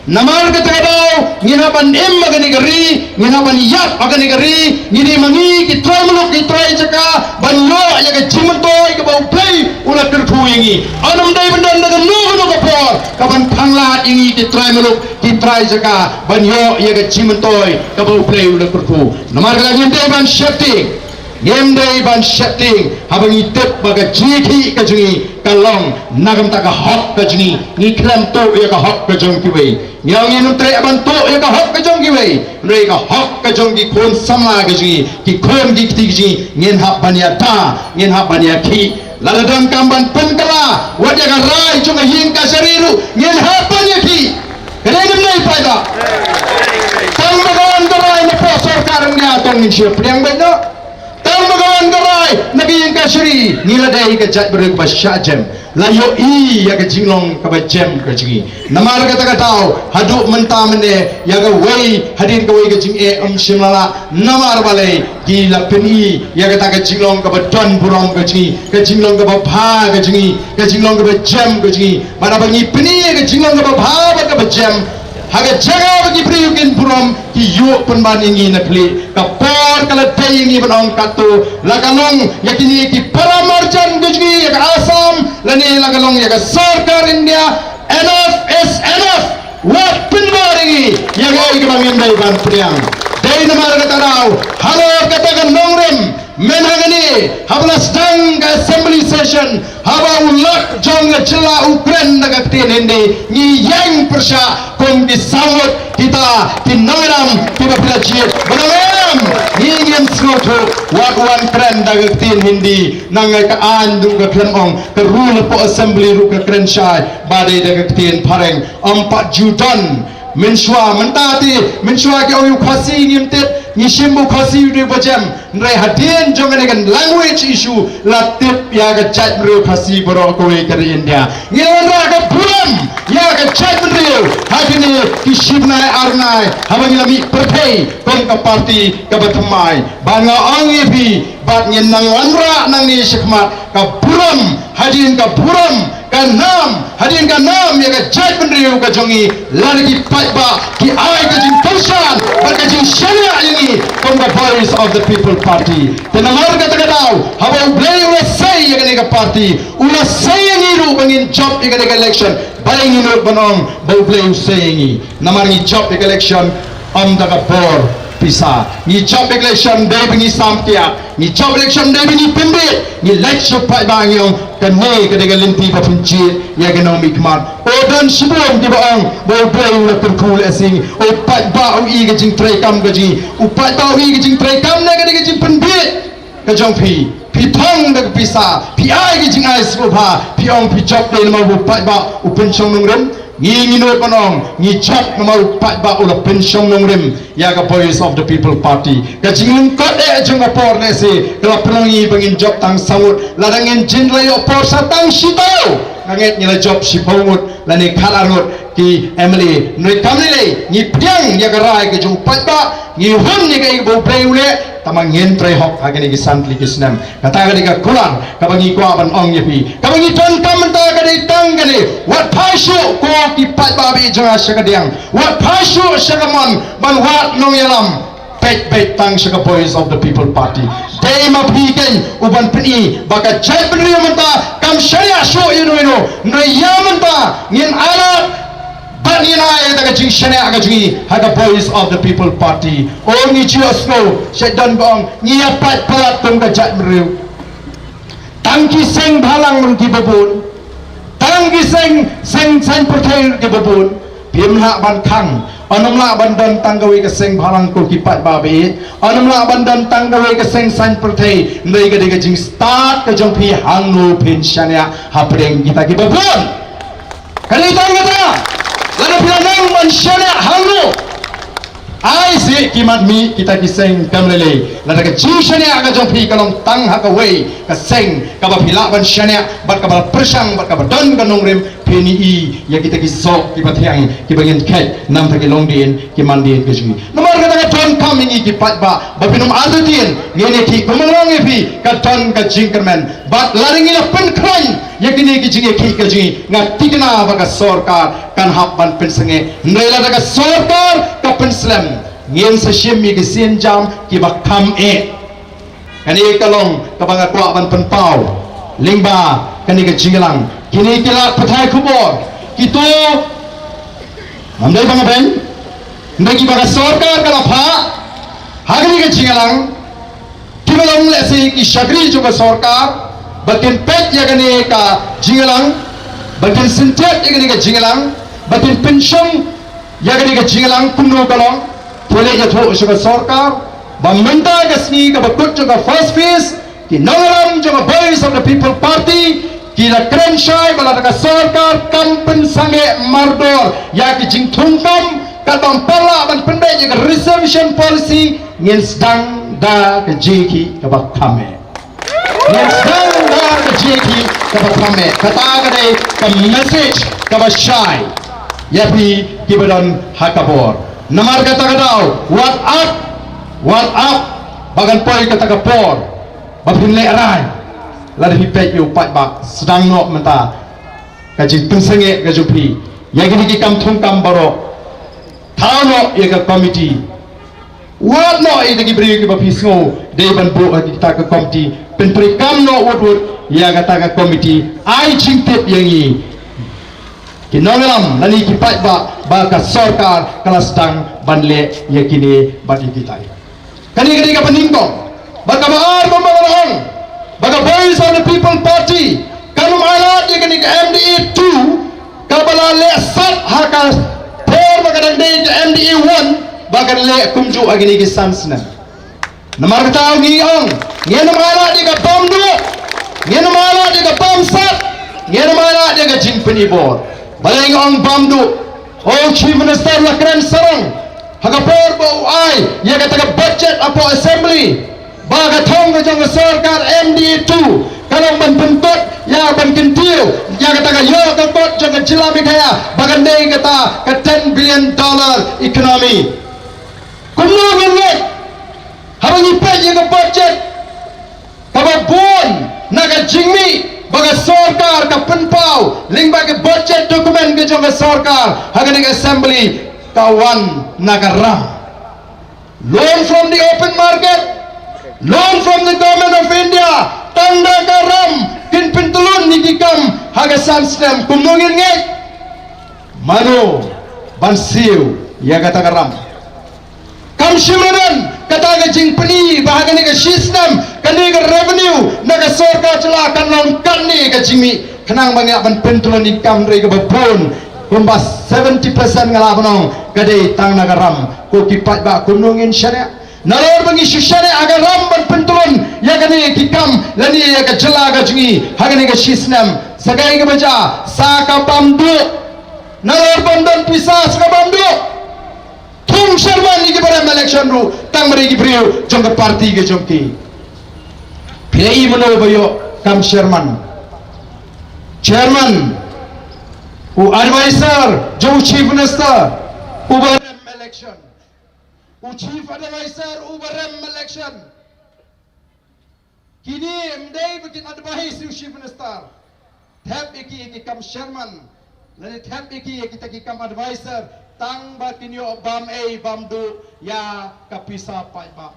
Namar kata ka daw ngin hap ban im ha kane ka ri, ngin hap ban ïap ha kane ka ri, ngi dei ma ngi ki trai muluk ki trai jaka ban ïoh ïa ka jingmyntoi kaba U Blei u la kyrkhu ïa ngi. Ym dei ban don da kano kano ka por kaban phanglad ïa ngi ki trai muluk ki trai jaka ban ïoh ïa ka jingmyntoi kaba U Blei u la kyrkhu. Namar kata ngim dei ban sheptieng, ngim dei ban sheptieng haba ngi tip ba ka jingïakhih ka jong ngi ka long na ka bynta ka hok ka jong ngi. Ngi khlem tuh ïa ka hok ka jong kiwei. Ngi ong ngin ym treh ban tuh ïa ka hok ka jong kiwei, hynrei ka hok ka jong ki khun samla ka jong ngi, ki khun ki kti ka jong ngi, ngin hap ban ïada, ngin hap ban ïakhih. Lada donkam ban pynkylla wat ïa ka rai jong ka ïing kashari ruh, ngin hap ban ïakhih. Ka dei ne ym dei, paidbah? Tang ba ka wan ka rai na poh sorkar, ngin ïa tang ngin shu pdiang beit noh. Tang ba ka wan ka rai na ka ïing kashari, ngi la dei ka jaitbynriew kaba shah jem. La ïohi ïa ka jinglong kaba jem ka jong ngi. Namar kata ka daw haduh mynta mynne ïa kawei hadien kawei ka jingeh ym shym la lah. Namar balei? Ki la pyni ïa kata ka jinglong kaba don burom ka jong ngi, ka jinglong kaba bha ka jong ngi, ka jinglong kaba jem ka jong ngi. Bad haba ngi pyni ïa ka jinglong kaba bha bad kaba jem ha ka jaka ba ki briew kin burom, ki ïoh pynban ïa ngi na khlieh. Ka por ka la dei ïa ngi ban ong katto, la ka long ïa kine ki para marjan ka jong ngi ïa ka Assam lane la ka long ïa ka sorkar India, enough is enough. Wat pynbor ïa ngi ïa kaei kaba ngim dei ban pdiang. Dei namar kata ka daw halor kata ka nongrim mynta hangne haba la sdang ka assembly session, haba u Lat jong ka jylla u kren da ka ktien Hindi, ngi ïeng pyrshah kum ki saw ngut kita ki nongïalam kiba phi la jied. Ba dang em, ngi ngim sngewthuh wat u wan kren da ka ktien Hindi. Nang ngai ka aiñ ruh ka khlem ong, ka rule hapoh assembly ruh ka kren shai ba dei da ka ktien Phareng. Ym pat ju don. Mynshuwa mynta te, mynshuwa ki ong ïa u Khasi ngim tip, ngi shim ba u Khasi u dei ba jem. Hynrei hadien jong kane ka language issue la tip ïa ka jaitbynriew Khasi baroh kawei ka ri India. Ngi la wanrah ka burom ïa ka jaitbynriew ha kine ki shi bnai ar bnai haba ngi la mih pyrthei kum ka party kaba thymmai. Ba nga ong ïa phi, bad ngin nang wanrah nangne shakhmat ka burom, hadien ka burom, ka nam, hadien ka nam ïa ka jaitbynriew ka jong ngi, lada ki paidbah ki ai ka jingkyrshan bad ka jingshaniah ïa ngi kum ka Voice of the People Party. Te namar kata ka daw haba U Blei u la sei ïa kane ka party, u la sei ïa ngi Ruh ba ngin jop ïa ka election, ba ngin nud ban ong ba U Blei u seh ïa ngi. Namar ngi jop ïa ka election ym da ka bor pisa. Ngi jop ïa ka election dei ba ngi sam kiad. Ngi jop election dei ba ngi pynbeit. Ngi leit sha u paidbah ngi ong kane ka dei ka lynti ba pynjhieh ïa ka nongmihkhmat. U don shibun kiba ong ba U Blei u la kyrkhu lehse ïa ngi. U paidbah u i ka jingtrei kam ka jong ngi. U paidbah u i ka jingtrei kam ne ka dei ka jingpynbeit ka jong phi, phi thong da ka pisa, phi ai ka jingai sngewbha, phi ong phi jop dei namar u paidbah u pynshong nongrim. Ngi ngi nud ban ong ngi jop namar u paidbah u la pynshong nongrim ïa ka Voice of the People Party. Ka jinglyngkot eh jong ka por lehse ka la pynlong ïa ngi ba ngin jop tang saw ngut, lada ngin jin la ïoh por sa tang shi taïew, nga ngeit ngi la jop shiphew ngut lane khatar ngut ki M L A. Hynrei kam lei lei ngi pdiang ïa ka rai ka jong u paidbah, ngi hun ïa kaei ba U Blei u leh, tangba ngin trei hok ha kine ki san tylli ki snem. Kata ka dei ka kular kaba ngi kwah ban ong ïa phi. Kaba ngi donkam mynta ka dei tang kane, wat phai shuh ko ki paidbah ba ïeit jong nga sha ka diang, wat phai shuh sha ka mon ban wad nongïalam. Peit beit tang sha ka Voice of the People Party. Dei ma phi keiñ u ban pyni ba ka jaitbynriew mynta kam shaniah shuh ïa uno uno. Hynrei ïa mynta ngin ailad bad ngin ai ïa ka jingshaniah ka jong ngi ha ka Voice of the People Party. O ngi ju ïohsngew sha don ba ong ngi ïa pait palat kum ka jaitbynriew. Tang ki seng bhalang ruh kiba bun. Tang ki seng, seng saiñ pyrthei ruh kiba bun. Phim lah ban khang. Ym lah ban don tang kawei ka seng bhalang ko ki paidbah ba ïeit. Ym lah ban don tang kawei ka seng saiñ pyrthei. Hynrei ka dei ka jingstad ka jong phi hangno phin shaniah hapdeng kita kiba bun. Ka dei tang kata. Lada phi la nang ban shaniah hangno. Ai sih ki mat mih kita ki seng kam lei lei. Lada ka jingshaniah ka jong phi ka long tang ha kawei ka seng kaba phi lah ban shaniah bad kaba la pyrshang bad kaba don ka nongrim, phin ïohi ïa kita ki soh kiba thiang kiba ngin khet namar ki longdien ki mandien ka jong ngi. Namar kata ka donkam ïa ngi ki paidbah ba phin ym artatien ngin ïa ki kumno long ïa phi ka don ka jingkyrmen. Bad lada ngi la pynkhlaiñ ïa kine ki jingïakhih ka jong ngi, nga thikna ba ka sorkar kan hap ban pynsangeh. Hynrei lada ka sorkar ka pynslem, ngin sa shim ïa ki sienjam kiba kham eh. Kane ka long kaba nga kwah ban pynpaw lyngba kane ka jingïalang. Kine ki lad pathai khubor kito, ym dei ba nga beiñ, hynrei kiba ka sorkar ka la phah ha kane ka jingïalang. Kiba long lehse ki shakri jong ka sorkar ba kin peit ïa kane ka jingïalang, ba kin syntiat ïa kane ka jingïalang, ba kin pynshong ïa kane ka jingïalang kumno ka long. Pule ïathuh sha ka sorkar ba mynta ka sngi kaba kut jong ka first phase, ki nongïalam jong ka Voice of the People Party ki la kren shai ba lada ka sorkar kam pynsangeh mardor ïa ki jingthungkam, katba ym pat lah ban pynbeit ïa ka reservation policy, ngin sdang da ka jingïakhih kaba kham eh. Ngin sdang da ka jingïakhih kaba kham eh. Kata ka dei ka message kaba shai ïa phi kiba don ha ka bor. Namar kata ka daw, wat ap, wat ap ba kan poi kata ka por ba phin lehrain. Lada phi peit ïa u paidbah, sdang noh mynta ka jingpynsangeh ka jong phi ïa kine ki kam thungkam baroh. Thaw noh ïa ka komiti. Wad noh ïa kita ki briew kiba phi sngew dei ban buh ha kita ka komiti. Pyntreikam noh wut wut ïa kata ka komiti. Ai jingtip ïa ngi ki nongïalam lane ki paidbah ba ka sorkar ka la sdang ban leh ïa kine bad ïa kita. Kane ka dei kaba nyngkong. Bad kaba ar kumba nga la ong ba ka Voice of the People Party kan ym ailad ïa kane ka M D A two kaba la leh sat ha ka por ba ka dang dei ka M D A one ba kan leh kumjuh ha kine ki san snem. Namar kata ngi ong ngin ym ailad ïa ka bam duh, ngin ym ailad ïa ka bam sat, ngin ym ailad ïa ka jingpynibor. Balei nga ong bam duh? O Chief Minister la kren sarong ha ka por ba u ai ïa kata ka budget hapoh Assembly ba ka thong ka jong ka sorkar M D A two ka long ban pynkut ïa ban kyntiew ïa kata ka ïoh ka kot jong ka jylla Meghalaya ba kan dei kata ka ten billion dollar economy. Kumno ngin ngeit haba ngi peit ïa ka budget kaba bun na ka jingmih ba ka sorkar ka pynpaw lyngba ka budget document ka jong ka sorkar ha kane ka assembly ka wan na ka ram. Loan from the open market, loan from the Government of India, tang da ka ram kin pyntlun ïa ki kam Ha ka san snem kumno ngin ngeit? Mano ban siew ïa kata ka ram? Kam shym la don kata ka jingpyni ba ha kane ka shi snem kane ka revenue na ka sorkar jylla kan long katne ka jingmih, khnang ba ngi lah ban pyntyllun ïa ki kam, hynrei kaba bun, kumba seventy percent nga lah ban ong ka dei tang na ka ram. Ko ki paidbah, kumno ngin shaniah? Nalor ba ngi shu shaniah ha ka ram ban pyntyllun ïa kane ki kam lane ïa ka jylla ka jong ngi ha kane ka shi snem, sa kaei kaba jia? Sa ka bam duh. Nalor ban don pisa, sa ka bam duh. Thung Sherman ïa kiba rem election ruh tang mar ïa ki briew jong ka party ka jong ki. Phi ïohi mano ba ïoh kam Sherman? Chairman, u advisor jong u Chief Minister uba rem election. U Chief Advisor uba rem election. Kine ym dei ba kin advise ïa u Chief Minister. Thep ïa ki, ïa ki kam Sherman, lane thep ïa ki, ïa kita ki kam advisor, tang ba kin ïoh bam ei bam duh ïa ka pisa paidbah.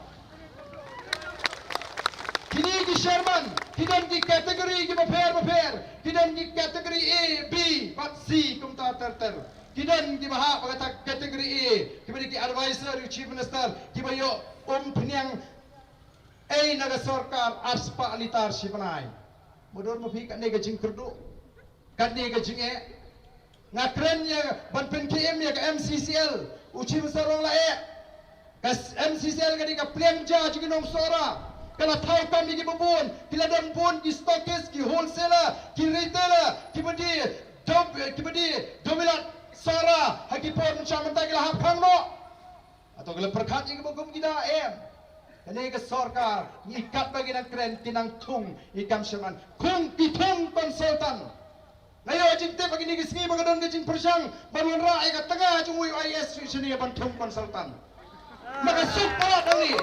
Kine ki Sherman ki don ki category kiba pher bapher. Ki don ki category A, B bad C kumta ter ter. Ki don kiba hap ha kata category A, kiba dei ki advisor ïa u Chief Minister, kiba ïoh umphniang ei na ka sorkar arspah litar shi bnai. Mudui ma phi, katne ka jingkyrduh, katne ka jingeh. Nga kren ïa ban pynkhie im ïa ka M C C L, u Chief Minister u ong la eh. Ka s-, M C C L ka dei ka pliang ja jong ki nong Sohra. Ka la thaw kam ïa kiba bun, ki la don bun ki stockist, ki wholesaler, ki retailer, kiba die dom-, kiba die domilat Sohra ha ki por mynshwa, mynta ki la hap khang noh. Hato ki la pyrkhat ïa kiba kum kita? Em. Kane ka sorkar, ngi katba ngi nang kren, ki nang thung ïa ki kam Sherman. Khung, ki thung consultant. Nga ïoh jingtip ha kine ki sngi ba ka don ka jingpyrshang ban wanrah ïa ka tnga jong u I A S shuh shane ban thung consultant. Ma ka suk palat hangne.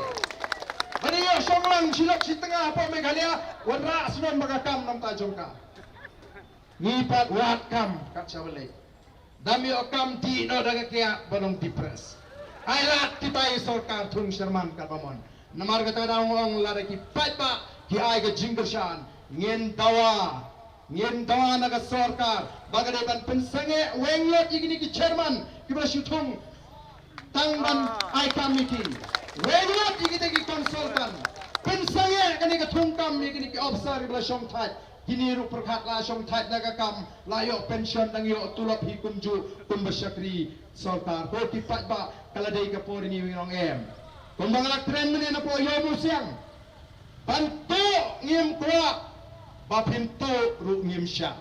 Ban ïoh shong lang shi lok shi tnga hapoh Meghalaya, wanrah shnong ba ka kam namar jong ka. Ngi pat wad kam kat sha ba leit. Dam ïoh kam dih noh da ka kiad ba long depressed. Ai lad kita i sorkar thung Sherman katba mon. Namar kata nga dang ong, lada ki paidbah ki ai ka jingkyrshan, ngin dawa, ngin dawa na ka sorkar ba ka dei ban pynsangeh weng lot ïa kine ki chairman kiba la shu thung tang ban ai kam ïa ki. Weng lot ïa kita ki consultant. Pynsangeh kane ka thung kam ïa kine ki officer kiba la shongthait. Kine ruh pyrkhat la shongthait na ka kam, la ïoh pension, dang ïoh tulop hi kumjuh kumba shakri sorkar. Ko ki paidbah, ka la dei ka por ïa ngi ban ong em. Kumba nga la kren mynne napoh Ïewmawsiang, ban tuh ngim kwah, ba phin tuh ruh ngim shah.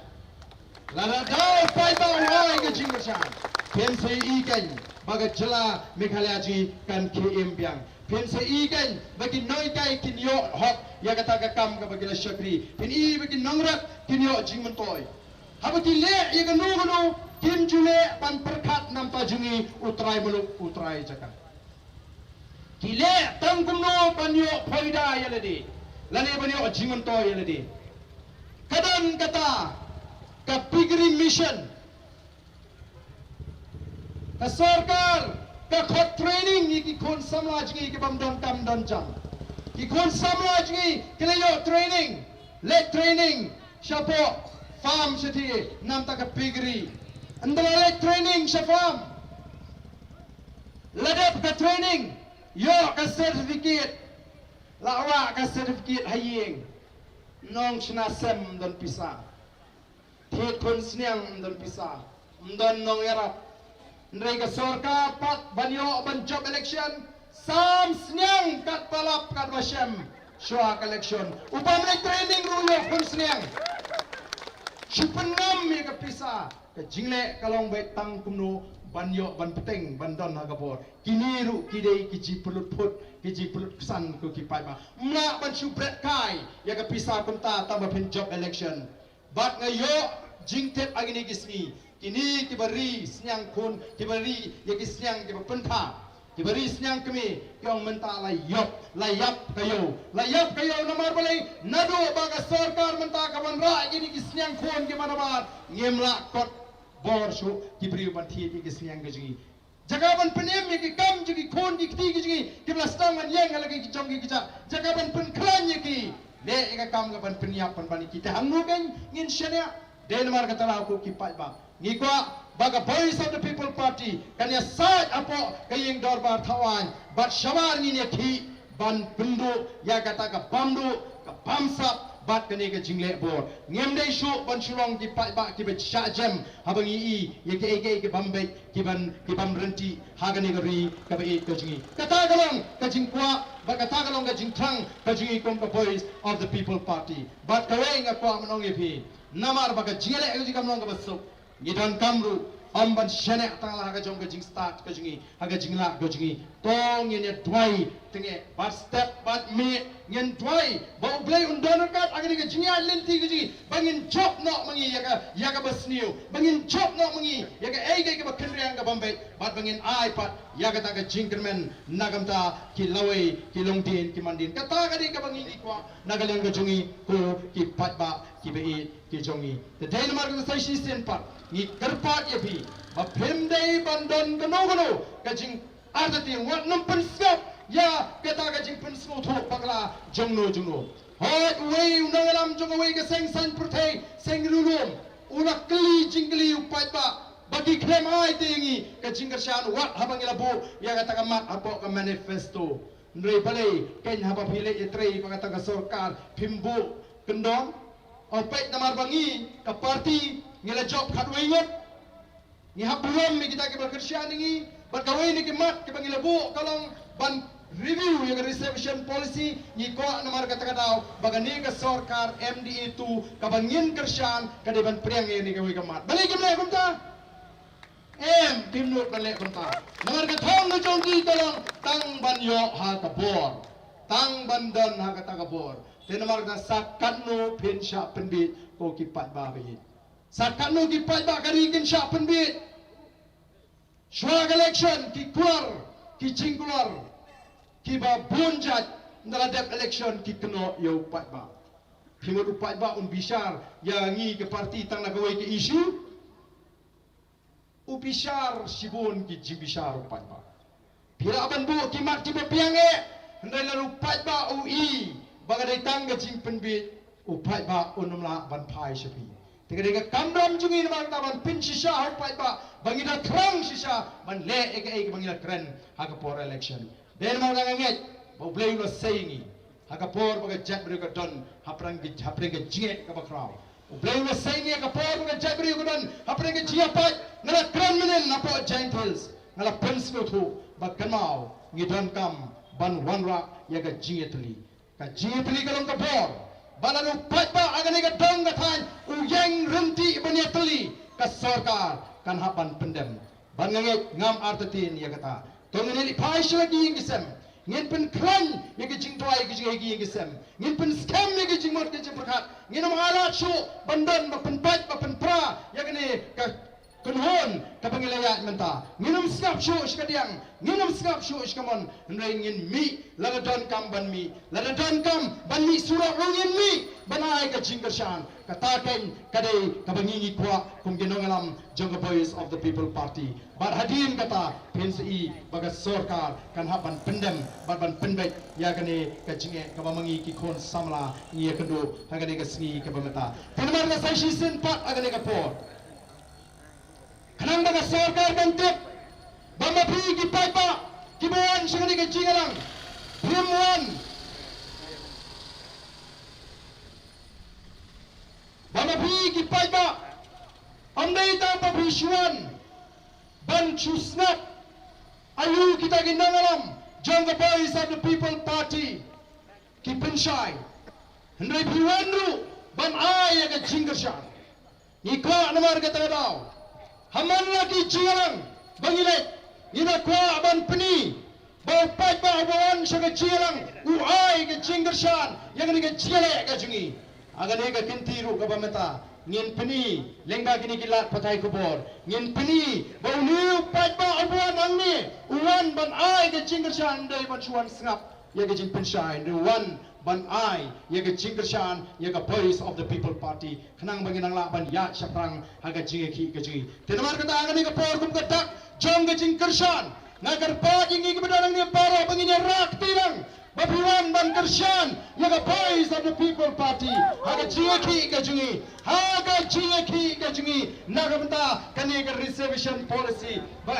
Lada u paidbah u ai ka jingkyrshan, phin sa ïohi kein ba ka jylla Meghalaya jong ngi kan khie im biang. Phin sa ïohi kein ba ki nonghikai kin ïoh hok ïa kata ka kam kaba ki la shakri. Phin ïohi ba ki nongrep kin ïoh jingmyntoi. Haba ki leh ïa kano kano, kim ju leh ban pyrkhat namar jong ngi, u trai muluk, u trai jaka. Ki leh tang kumno ban ïoh phoida ïa lade, lane ban ïoh jingmyntoi ïa lade. Ka don kata ka piggery mission. Ka sorkar ka khot training ïa ki khun samla jong ngi ki bym don kam don jam. Ki khun samla jong ngi ki la ïoh training, leit training shapoh farm shathie namar ka piggery. Ynda la leit training sha farm, la dep ka training, ïoh ka certificate, la wah ka certificate ha ïing. Nongshna sem ym don pisa. Thied khun sniang ym don pisa, ym don nongïarap. Hynrei ka sorkar pat ban ïoh ban jop election, sam sniang katba lap katba shem shuwa ka election. U bym leit training ruh u ïoh khun sniang. Shu pynngam ïa ka pisa. Ka jingleh ka long beit tang kumno ban ïoh ban bteng ban don ha ka bor. Kine ruh ki dei ki jingpynlut phut, ki jingpynlut ksan ko ki paidbah. Ym lah ban shu bret kai ïa ka pisa kumta tang ba phin jop election. Bad nga ïoh jingtip ha kine ki sngi, kine kiba ri sniang khun, kiba ri ïa ki sniang kiba pynthah, kiba ri sniang kmie, ki ong mynta la ïap, la ïap ka ïew, la ïap ka ïew. Namar balei? Naduh ba ka sorkar mynta ka wanrah ïa kine ki sniang khun kiba nabar, ngim lah kot bor shuh ki briew ban thied ïa ki sniang ka jong ngi. Jaka ban pynim ïa ki kam jong ki khun ki kti ki jong ngi kiba la sdang ban ïeng ha la ki jong ki kjat, jaka ban pynkhlaiñ ïa ki, leh ïa ka kam ka ban pynïap pynban ïa ki. Te hangno kein ngin shaniah? Dei namar kata la ko ki paidbah, ngi kwah ba ka Voice of the People Party kan ïasaid hapoh ka ïing dorbar thaw aiñ, bad shabar ngin ïakhih ban pynduh ïa kata ka bam duh, ka bam sap bad kane ka jingleh bor. Ngim dei shuh ban shu long ki paidbah kiba shah jem haba ngi i ïa kiei kiei ki bam beit, ki ban, ki bam rynti ha kane ka ri kaba ïeit ka jong ngi. Kata ka long ka jingkwah bad kata ka long ka jingthrang ka jong ngi kum ka Voice of the People Party. Bad kawei nga kwah ban ong ïa phi, namar ba ka jingïaleh ka jong ngi kam long kaba suk, ngi donkam ruh ym ban shaniah tang la ha ka jong ka jingstad ka jong ngi, ha ka jinglah ka jong ngi. To ngin ïa duwai tang eh, bad step bad miet ngin duwai ba U Blei un don ryngkat ha kane ka jingïaid lynti ka jong ngi, ba ngin jop noh ma ngi ïa ka, ïa kaba sniew, ba ngin jop noh ma ngi ïa kaei kaei kaba kynriang ka bam beit, bad ba ngin ai pat ïa kata ka jingkyrmen na ka bynta ki lawei, ki longdien, ki mandien. Kata ka dei kaba ngi, ngi kwah na ka liang ka jong ngi ko ki paidbah kiba ïeit ki jong ngi. Te dei namar kata sa shisien pat ngi kyrpad ïa phi ba phim dei ban don kano kano ka jingartatien, wat nym pynsngap ïa kata ka jingpynsngewthuh bakla jongno jongno. Hooid, uwei u nongïalam jong kawei ka seng saiñ pyrthei, seng riewlum, u la kylli jingkylli u paidbah ba ki khlem ai te ïa ngi ka jingkyrshan wat haba ngi la buh ïa kata ka mat hapoh ka manifesto. Hynrei balei kein haba phi leit ïatrei bad kata ka sorkar phim buh kyndon? Ong peit namar ba ngi ka party ngi la jop khatwei ngut. Ngi hap burom ïa kita kiba kyrshan ïa ngi. Bad kawei na ki mat kiba ngi la buh ka long ban review ïa ka reservation policy. Ngi kwah namar kata ka daw ba kane ka sorkar M D A two kaba ngin kyrshan ka dei ban pdiang ïa kane kawei ka mat. Balei kim leh kumta? Em, kim nud ban leh kumta. Namar ka thong ka jong ki ka long tang ban ïoh ha ka bor, tang ban don ha kata ka bor. Te namar kata sa katno phin shah pynbiej ko ki paidbah ba ïeit? Sa katno ki paidbah ka ri kin shah pynbiej? Shuwa ka election ki kular, ki jingkular kiba bun jait, ynda la dep election ki kynnoh ïa u paidbah. Phi mut u paidbah un bishar ïa ngi ka party tang na kawei ka issue? U bishar shibun ki jingbishar u paidbah. Phi lah ban buh ki mat kiba biang eh, hynrei lada u paidbah u i ba ka dei tang ka jingpynbiej, u paidbah un ym lah ban phai sha phi. Te ka dei ka kamram jong ngi namar kata ban pynshisha ha u paidbah ba ngi da thrang shisha ban leh ïa kaei kaba ngi la kren ha ka por election. Dei namar kata nga ngeit ba U Blei u la sei ïa ngi ha ka por ba ka jaitbynriew ka don hapdeng ka, hapdeng ka jingeh kaba khraw. U Blei u la sei ïa ngi ha ka por ba ka jaitbynriew ka don hapdeng ka jingïapait. Nga la kren mynnin hapoh Jaintia Hills, nga la pynsngewthuh ba kynmaw ngi donkam ban wanrah ïa ka jingïatylli. Ka jingïatylli ka long ka bor. Ba lada u paidbah ha kane ka dong ka thaiñ u ïeng rynti ban ïatylli, ka sorkar kan hap ban pyndem. Bad nga ngeit ngam artatien ïa kata. To ngin ïaleit phai sha la ki ïing ki sem. Ngin pynkhlaiñ ïa ki jingduwai ki jong, ïa ki ïing ki sem. Ngin pynskhem ïa ki jingmut ki jingpyrkhat. Ngin ym ailad shuh ban don ba pynpait ba pynpra ïa kane ka kynhun kaba ngi la ïaid mynta. Ngin ym sngap shuh sha ka diang, ngin ym sngap shuh sha ka mon. Hynrei ngin mih lada donkam ban mih, lada donkam ban mih surok ruh ngin mih ban ai ka jingkyrshan. Kata keiñ ka dei kaba ngi ngi kwah kum ki nongïalam jong ka Voice of the People Party. Bad hadien kata phin sa i ba ka sorkar kan hap ban pyndem bad ban pynbeit ïa kane ka jingeh kaba ma ngi ki khun samla ngi ïakynduh ha kane ka sngi kaba mynta. Te namar kata sa shisien pat ha kane ka por, khnang ba ka sorkar kan tip ba ma phi ki paidbah kiba wan sha kane ka jingïalang, phim wan, ba ma phi ki paidbah ym dei tang ba phi shu wan ban shu sngap aïu kita ki nongïalam jong ka Voice of the People Party ki pynshai, hynrei phi wan ruh ban ai ïa ka jingkyrshan. Ngi kwah namar kata ka daw ha man la ki jingïalang ba ngi leit, ngi da kwah ban pyni ba u paidbah uba wan sha ka jingïalang u ai ka jingkyrshan ïa kane ka jingïaleh ka jong ngi. Ha kane ka kynti ruh kaba mynta ngin pyni lyngba kine ki lad pathai khubor, ngin pyni ba une u paidbah uba wan hangne u wan ban ai ka jingkyrshan, ym dei ban shu wan sngap ïa ka jingpynshai, hynrei u wan ban ai ïa ka jingkyrshan ïa ka Voice of the People Party, khnang ba ngin nang lah ban ïaid shaphrang ha ka jingïakhih ka jong ngi. Te namar kata ha kane ka por kum ka dak jong ka jingkyrshan, Nga kyrpad ïa ngi kiba don hangne baroh ba ngin ïa rah kti lang ba phi wan ban kyrshan ïa ka Voice of the People Party ha ka jingïakhih ka jong ngi, ha ka jingïakhih ka jong ngi na ka bynta kane ka reservation policy. Ba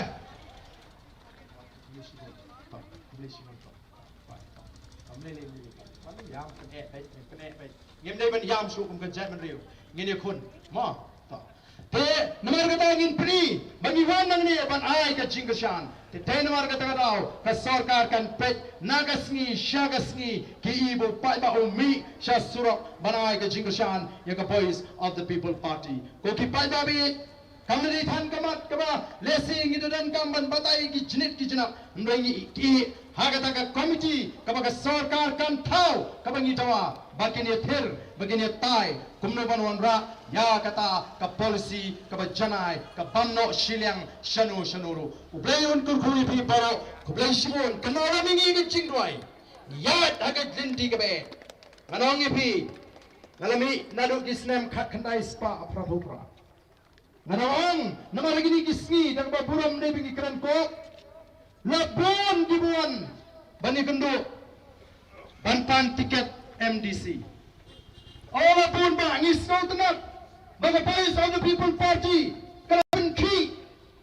Ngim dei ban ïam shuh kum ka jaitbynriew. Ngin ïakhun. Mo. To. Te namar kata ngin pyni ba ngi wan nangne ban ai ka jingkyrshan. Te, te namar kata ka daw ka sorkar kan peit na ka sngi sha ka sngi ki i ba u paidbah u mih sha surok ban ai ka jingkyrshan ïa ka Voice of the People Party. Ko ki paidbah ba ïeit, kam dei than ka mat kaba lehse ngi da donkam ban batai ki jnit ki jnat, hynrei ngi ïeit ha kata ka komiti kaba ka sorkar kan thaw, kaba ngi dawa ba kin ïathir, ba kin ïatai kumno ban wanrah ïa kata ka policy kaba janai, ka bam noh shiliang shano shano ruh. U Blei un kyrkhu ïa phi baroh. Khublei shibun. Kynmaw lem ïa ngi ka jingduwai. Ïaid ha ka lynti kaba eh. Ngan ong ïa phi, nga la mih naduh ki snem khatkhyndai spah phra. Nga ong, namar kine ki sngi da kaba burom ne ba ngi kren ko, la bun kiba wan ban ïakynduh ban pan tiket M D C. O, la bun, ba ngi sngewtynnat ba ka Voice of the People Party ka la pynkhih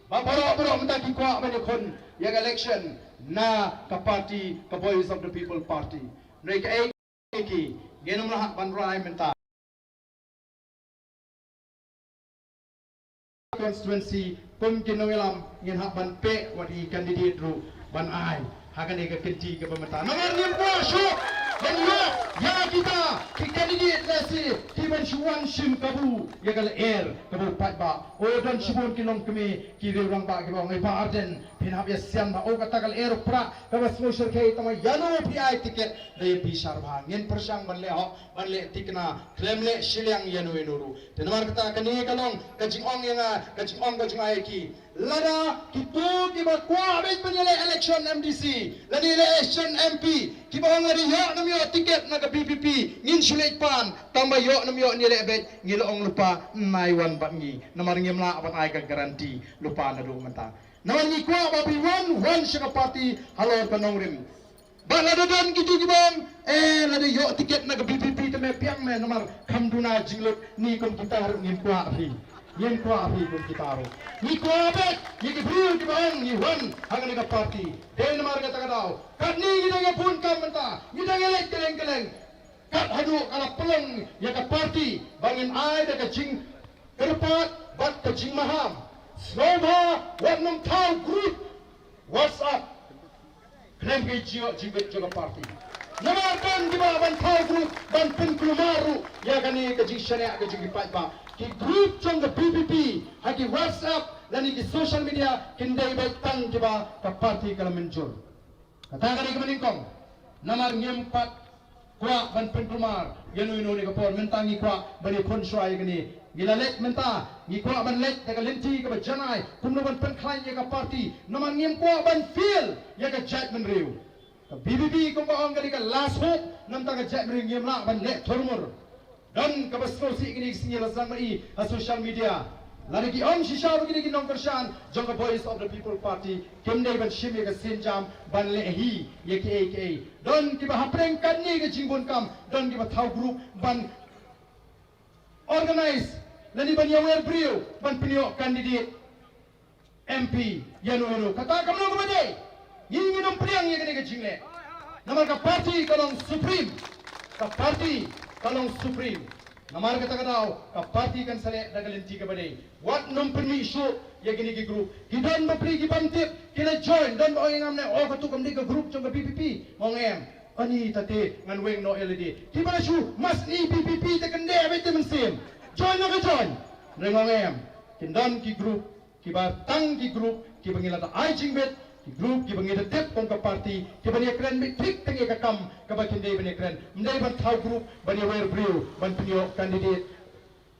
ba baroh baroh mynta ki kwah ban ïakhun ïa ka election na ka party, ka Voice of the People Party. Hynrei kaei ki, ngin ym lah ban rai mynta. Constituency kum ki nongïalam ngin hap ban peh wat ïa ki candidate ruh ban ai ha kane ka kynti kaba mynta. Namar ngim kwah shuh ban ïoh ïa kita ki candidate lehse ki ban shu wan shim kabu ïa ka lyer kaba u paidbah. O, don shibun ki longkmie, ki riew rangbah kiba ong, "Ei Bah Ardent, phin hap ïasiam bha, o, kata ka lyer u prah kaba sngew shyrkhei, tangba ïano phi ai tiket da ïa phi shar bha." Ngin pyrshang ban leh hok, ban leh thikna, khlem leh shiliang ïano ïano ruh. Te namar kata kane ka long ka jingong ïa nga, ka jingong ka jong nga ïa ki. Lada kito kiba kwah beit ban ïaleh election M D C lane election M P, kiba ong lada ïoh ne ym ïoh tiket na ka V P P, ngin shu leit pan, tangba ïoh ne ym ïoh ngi leh beit, ngi la ong lypa, nai wan bad ngi. Namar ngim lah ban ai ka guarantee lypa naduh mynta. Namar ngi kwah ba phi wan, wan sha ka party halor ka nongrim. Ba lada don kito kiba ong, eh, lada ïoh tiket na ka V P P te me biang me, namar kham duna jinglut, ngi kum kita ruh ngim kwah phi. Ngim kwah phi kum kita ruh. Ngi kwah beit ïa ki briew kiba ong ngi wan ha kane ka party. Te namar kata ka daw, katne ngi dang ïa bun kam mynta, ngi dang ïa leit kylleng kylleng. Kat haduh ka la pynlong ïa ka party ba ngin ai da ka jingkyrpad bad ka jingmaham. Sngewbha wat nym thaw group WhatsApp khlem ka jingïoh jingbit jong ka party. Namar don kiba ban thaw group ban pynkulmar ruh ïa kane ka jingshaniah ka jong ki paidbah. Ki group jong ka V P P ha ki WhatsApp lane ki social media kin dei beit tang kiba ka party ka la mynjur. Kata ka dei kaba nyngkong. Namar ngim pat kwah ban pynkulmar ïano ïano ha kane ka por, mynta ngi kwah ban ïakhun shuwa ïa kane. Ngi la leit mynta, ngi kwah ban leit da ka lynti kaba janai kumno ban pynkhlaiñ ïa ka party. Namar ngim kwah ban fail ïa ka jaitbynriew. Ka V P P kumba ong ka dei ka last hope na ka bynta ka jaitbynriew, ngim lah ban leh thurmur. Don kaba sngewsih kine ki sngi la sdang ban i ha social media. Lada ki ong shisha ba kine ki nongkyrshan jong ka Voice of the People Party kim dei ban shim ïa ka sienjam ban leh hi ïa kiei kiei. Don kiba hapdeng katne ka jingbun kam, don kiba thaw group ban organize lane ban ïawer briew ban pynïoh candidate M P ïano ïano. Kata kam long kaba dei. Ngi ngin ym pdiang ïa kane ka jingleh. Namar ka party ka long supreme. Ka party ka long supreme. Namar kata ka daw ka party kan sa leh da ka lynti kaba dei. Wat nym pynmih shuh ïa kine ki group. Ki don bapli ki bym tip ki la join, don ba ong ïa nga mynne, oh, kato kam dei ka group jong ka V P P. Ong em, ani tate ngan weng noh ïa lade. Kiba la shu masni V P P te kyndit beit te mynsiem. Join noh ka join. Hynrei ong em, kin don ki group kiba tang ki group kiba ngi la da ai jingbit, ki group kiba ngi da tip kum ka party, kiba ngi kren beit thik tang ïa ka kam kaba kin dei ban ïa kren. Ym dei ban thaw group ban ïawer briew ban pynïoh candidate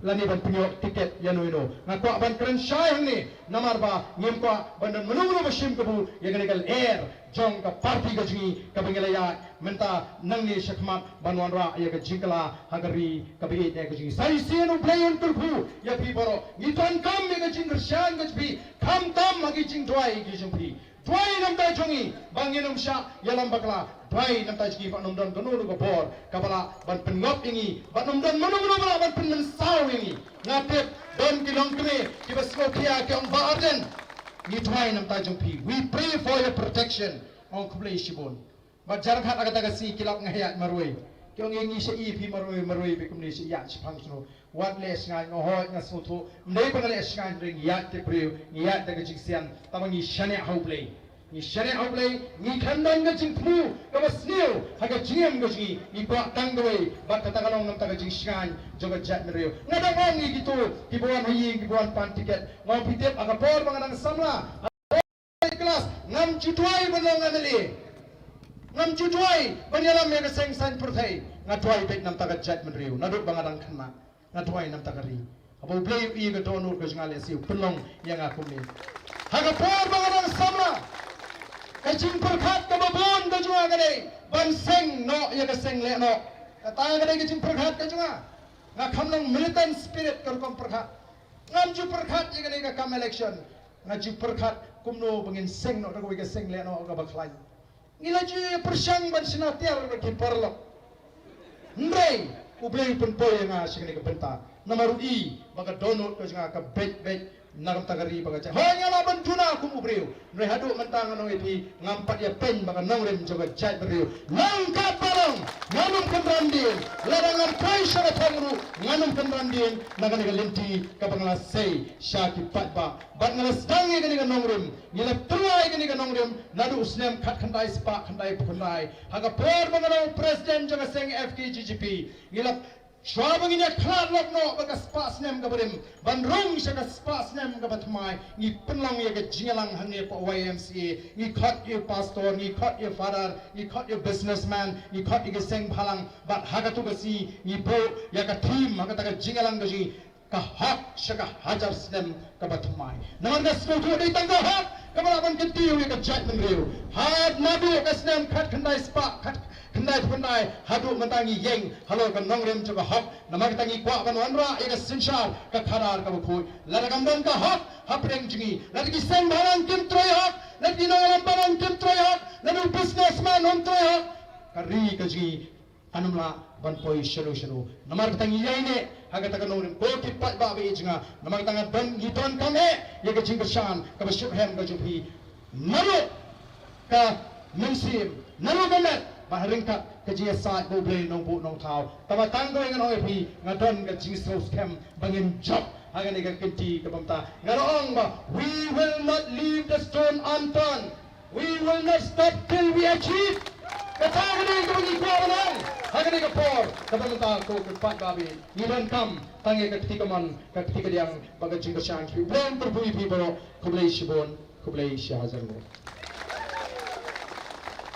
lane ban pynïoh tiket ïano ïano. Nga kwah ban kren shai hangne namar ba ngim kwah ban don mano mano ba shim kabu ïa kane ka lyer jong ka party ka jong ngi kaba ngi la ïaid mynta nangne shakhmat ban wanrah ïa ka jingkylla ha ka ri kaba ïeit ka jong ngi. Sa shisien U Blei un kyrkhu ïa phi baroh. Ngi donkam ïa ka jingkyrshan ka jong phi, khamtam ha ki jingduwai ki jong phi. Duwai na bynta jong ngi ba ngin ym shah ïalam bakla. Duwai na bynta jong ngi ba ym don kano kano ka bor kaba lah ban pynngop ïa ngi, ba ym don mano mano ba lah ban pynmynsaw ïa ngi. Nga tip don ki longkmie kiba sngewkhia ki ong, Bah Ardent, ngi duwai na bynta jong phi. We pray for your protection. Ong khublei shibun. Bad jar khat ha kata ka sngi ki lap nga ïaid marwei. Ki ong ïa ngi sha i phi marwei marwei, bad kumne sha ïaid shaphang shnong. Wat leh shngaiñ, nga hoi nga sngewthuh. Ym dei ba nga leh shngaiñ, hynrei ngi ïaid tip briew, ngi ïaid da ka jingsngew, taba ngi shaniah ha U Blei. Ngi shaniah ha U Blei, ngi khlem don ka jingthmu kaba sniew ha ka jingim ka jong ngi, ngi kwah tang kawei, bad kata ka long na bynta ka jingshngaiñ jong ka jaitbynriew. Nga dang ong ïa kito kiba wan ha ïing, kiba wan pan tiket, nga ong phi tip, ha ka por ba nga dang samla, class, ngam ju duwai ban long M L A. Ngam ju duwai ban ïalam ïa ka seng saiñ pyrthei. Nga duwai beit na bynta ka jaitbynriew naduh ba nga dang khynnah. Nga duwai na bynta ka ri. Haba U Blei u i ka dohnud ka jong nga, lehse u pynlong ïa nga kumne. Ha ka por ba nga dang samla, ka jingpyrkhat kaba bun ka jong nga ka dei ban seng noh ïa ka seng lehnoh. Kata ka dei ka jingpyrkhat ka jong nga. Nga kham long militant spirit ka rukom pyrkhat. Ngam ju pyrkhat ïa kane ka kam election. Nga ju pyrkhat kumno ba ngin seng noh da kawei ka seng lehnoh kaba khlaiñ. Ngi la ju pyrshang ban shna tiar bad ki paralok. Hynrei U Blei u pynpoi ïa nga sha kane ka bynta. Namar u i ba ka dohnud ka jong nga ka beit beit na ka bynta ka ri bad ka jaid. Hooid, nga lah ban duna kum u briew. Hynrei haduh mynta ngan ong ïa phi, ngam pat ïa pyn ba ka nongrim jong ka jaitbynriew, long katba long, ngan ym kynran dien. Lada ngan poi sha ka thong ruh, ngan ym kynran dien na kane ka lynti kaba nga la sei sha ki paidbah. Bad nga la sdang ïa kane ka nongrim, ngi la tyrwa ïa kane ka nongrim naduh u snem khatkhyndai spah khyndaiphew khyndai, ha ka por ba nga long president jong ka seng F K J G P. Ngi la, shuwa ba ngin ïa khlad lok noh bad ka spah snem kaba rim ban rung sha ka spah snem kaba thymmai, ngi pynlong ïa ka jingïalang hangne hapoh Y M C A. Ngi khot ïa u pastor, ngi khot ïa u father, ngi khot ïa u businessman, ngi khot ïa ka seng bhalang. Bad ha katu ka sngi ngi buh ïa ka theme ha kata ka jingïalang ka jong ngi, ka hok sha ka hajar snem kaba thymmai. Namar nga sngewthuh dei tang ka hok kaba lah ban kyntiew ïa ka jaitbynriew. Haba naduh ka snem khatkhyndai spah khatkhyndai phew khyndai haduh mynta ngi ïeng halor ka nongrim jong ka hok. Namar kata ngi kwah ban wanrah ïa ka synshar ka khadar kaba khuid. Lada kam don ka hok hapdeng jong ngi, lada ki seng bhalang kim trei hok, lada ki nongïalam bhalang kim trei hok, lada u businessman um trei hok, ka ri ka jong ngi kan ym lah ban poi shano shano. Namar kata ngi ïaineh ha kata ka nongrim, ko ki paidbah ba ïeit jong nga. Namar kata nga don, ngi donkam eh ïa ka jingkyrshan kaba shuh hem ka jong phi. Naduh ka mynsiem, naduh ka met, bad ha ryngkat ka jingïasaid ba U Blei Nongbuh Nongthaw. Tangba tang kawei ngan ong ïa phi, nga don ka jingsngew skhem ba ngin jop ha kane ka kynti kaba mynta. Nga la ong ba, we will not leave the stone unturned. We will not stop till we achieve. Kata ka dei kaba ngi kwah ban ong ha kane ka por kaba mynta, ko ki paidbah ba ïeit. Ngi donkam tang ïa ka kti kamon, ka kti kadiang bad ka jingkyrshan. Khublei, pyrkhat ïa phi baroh. Khublei shibun, khublei shihajar nguh.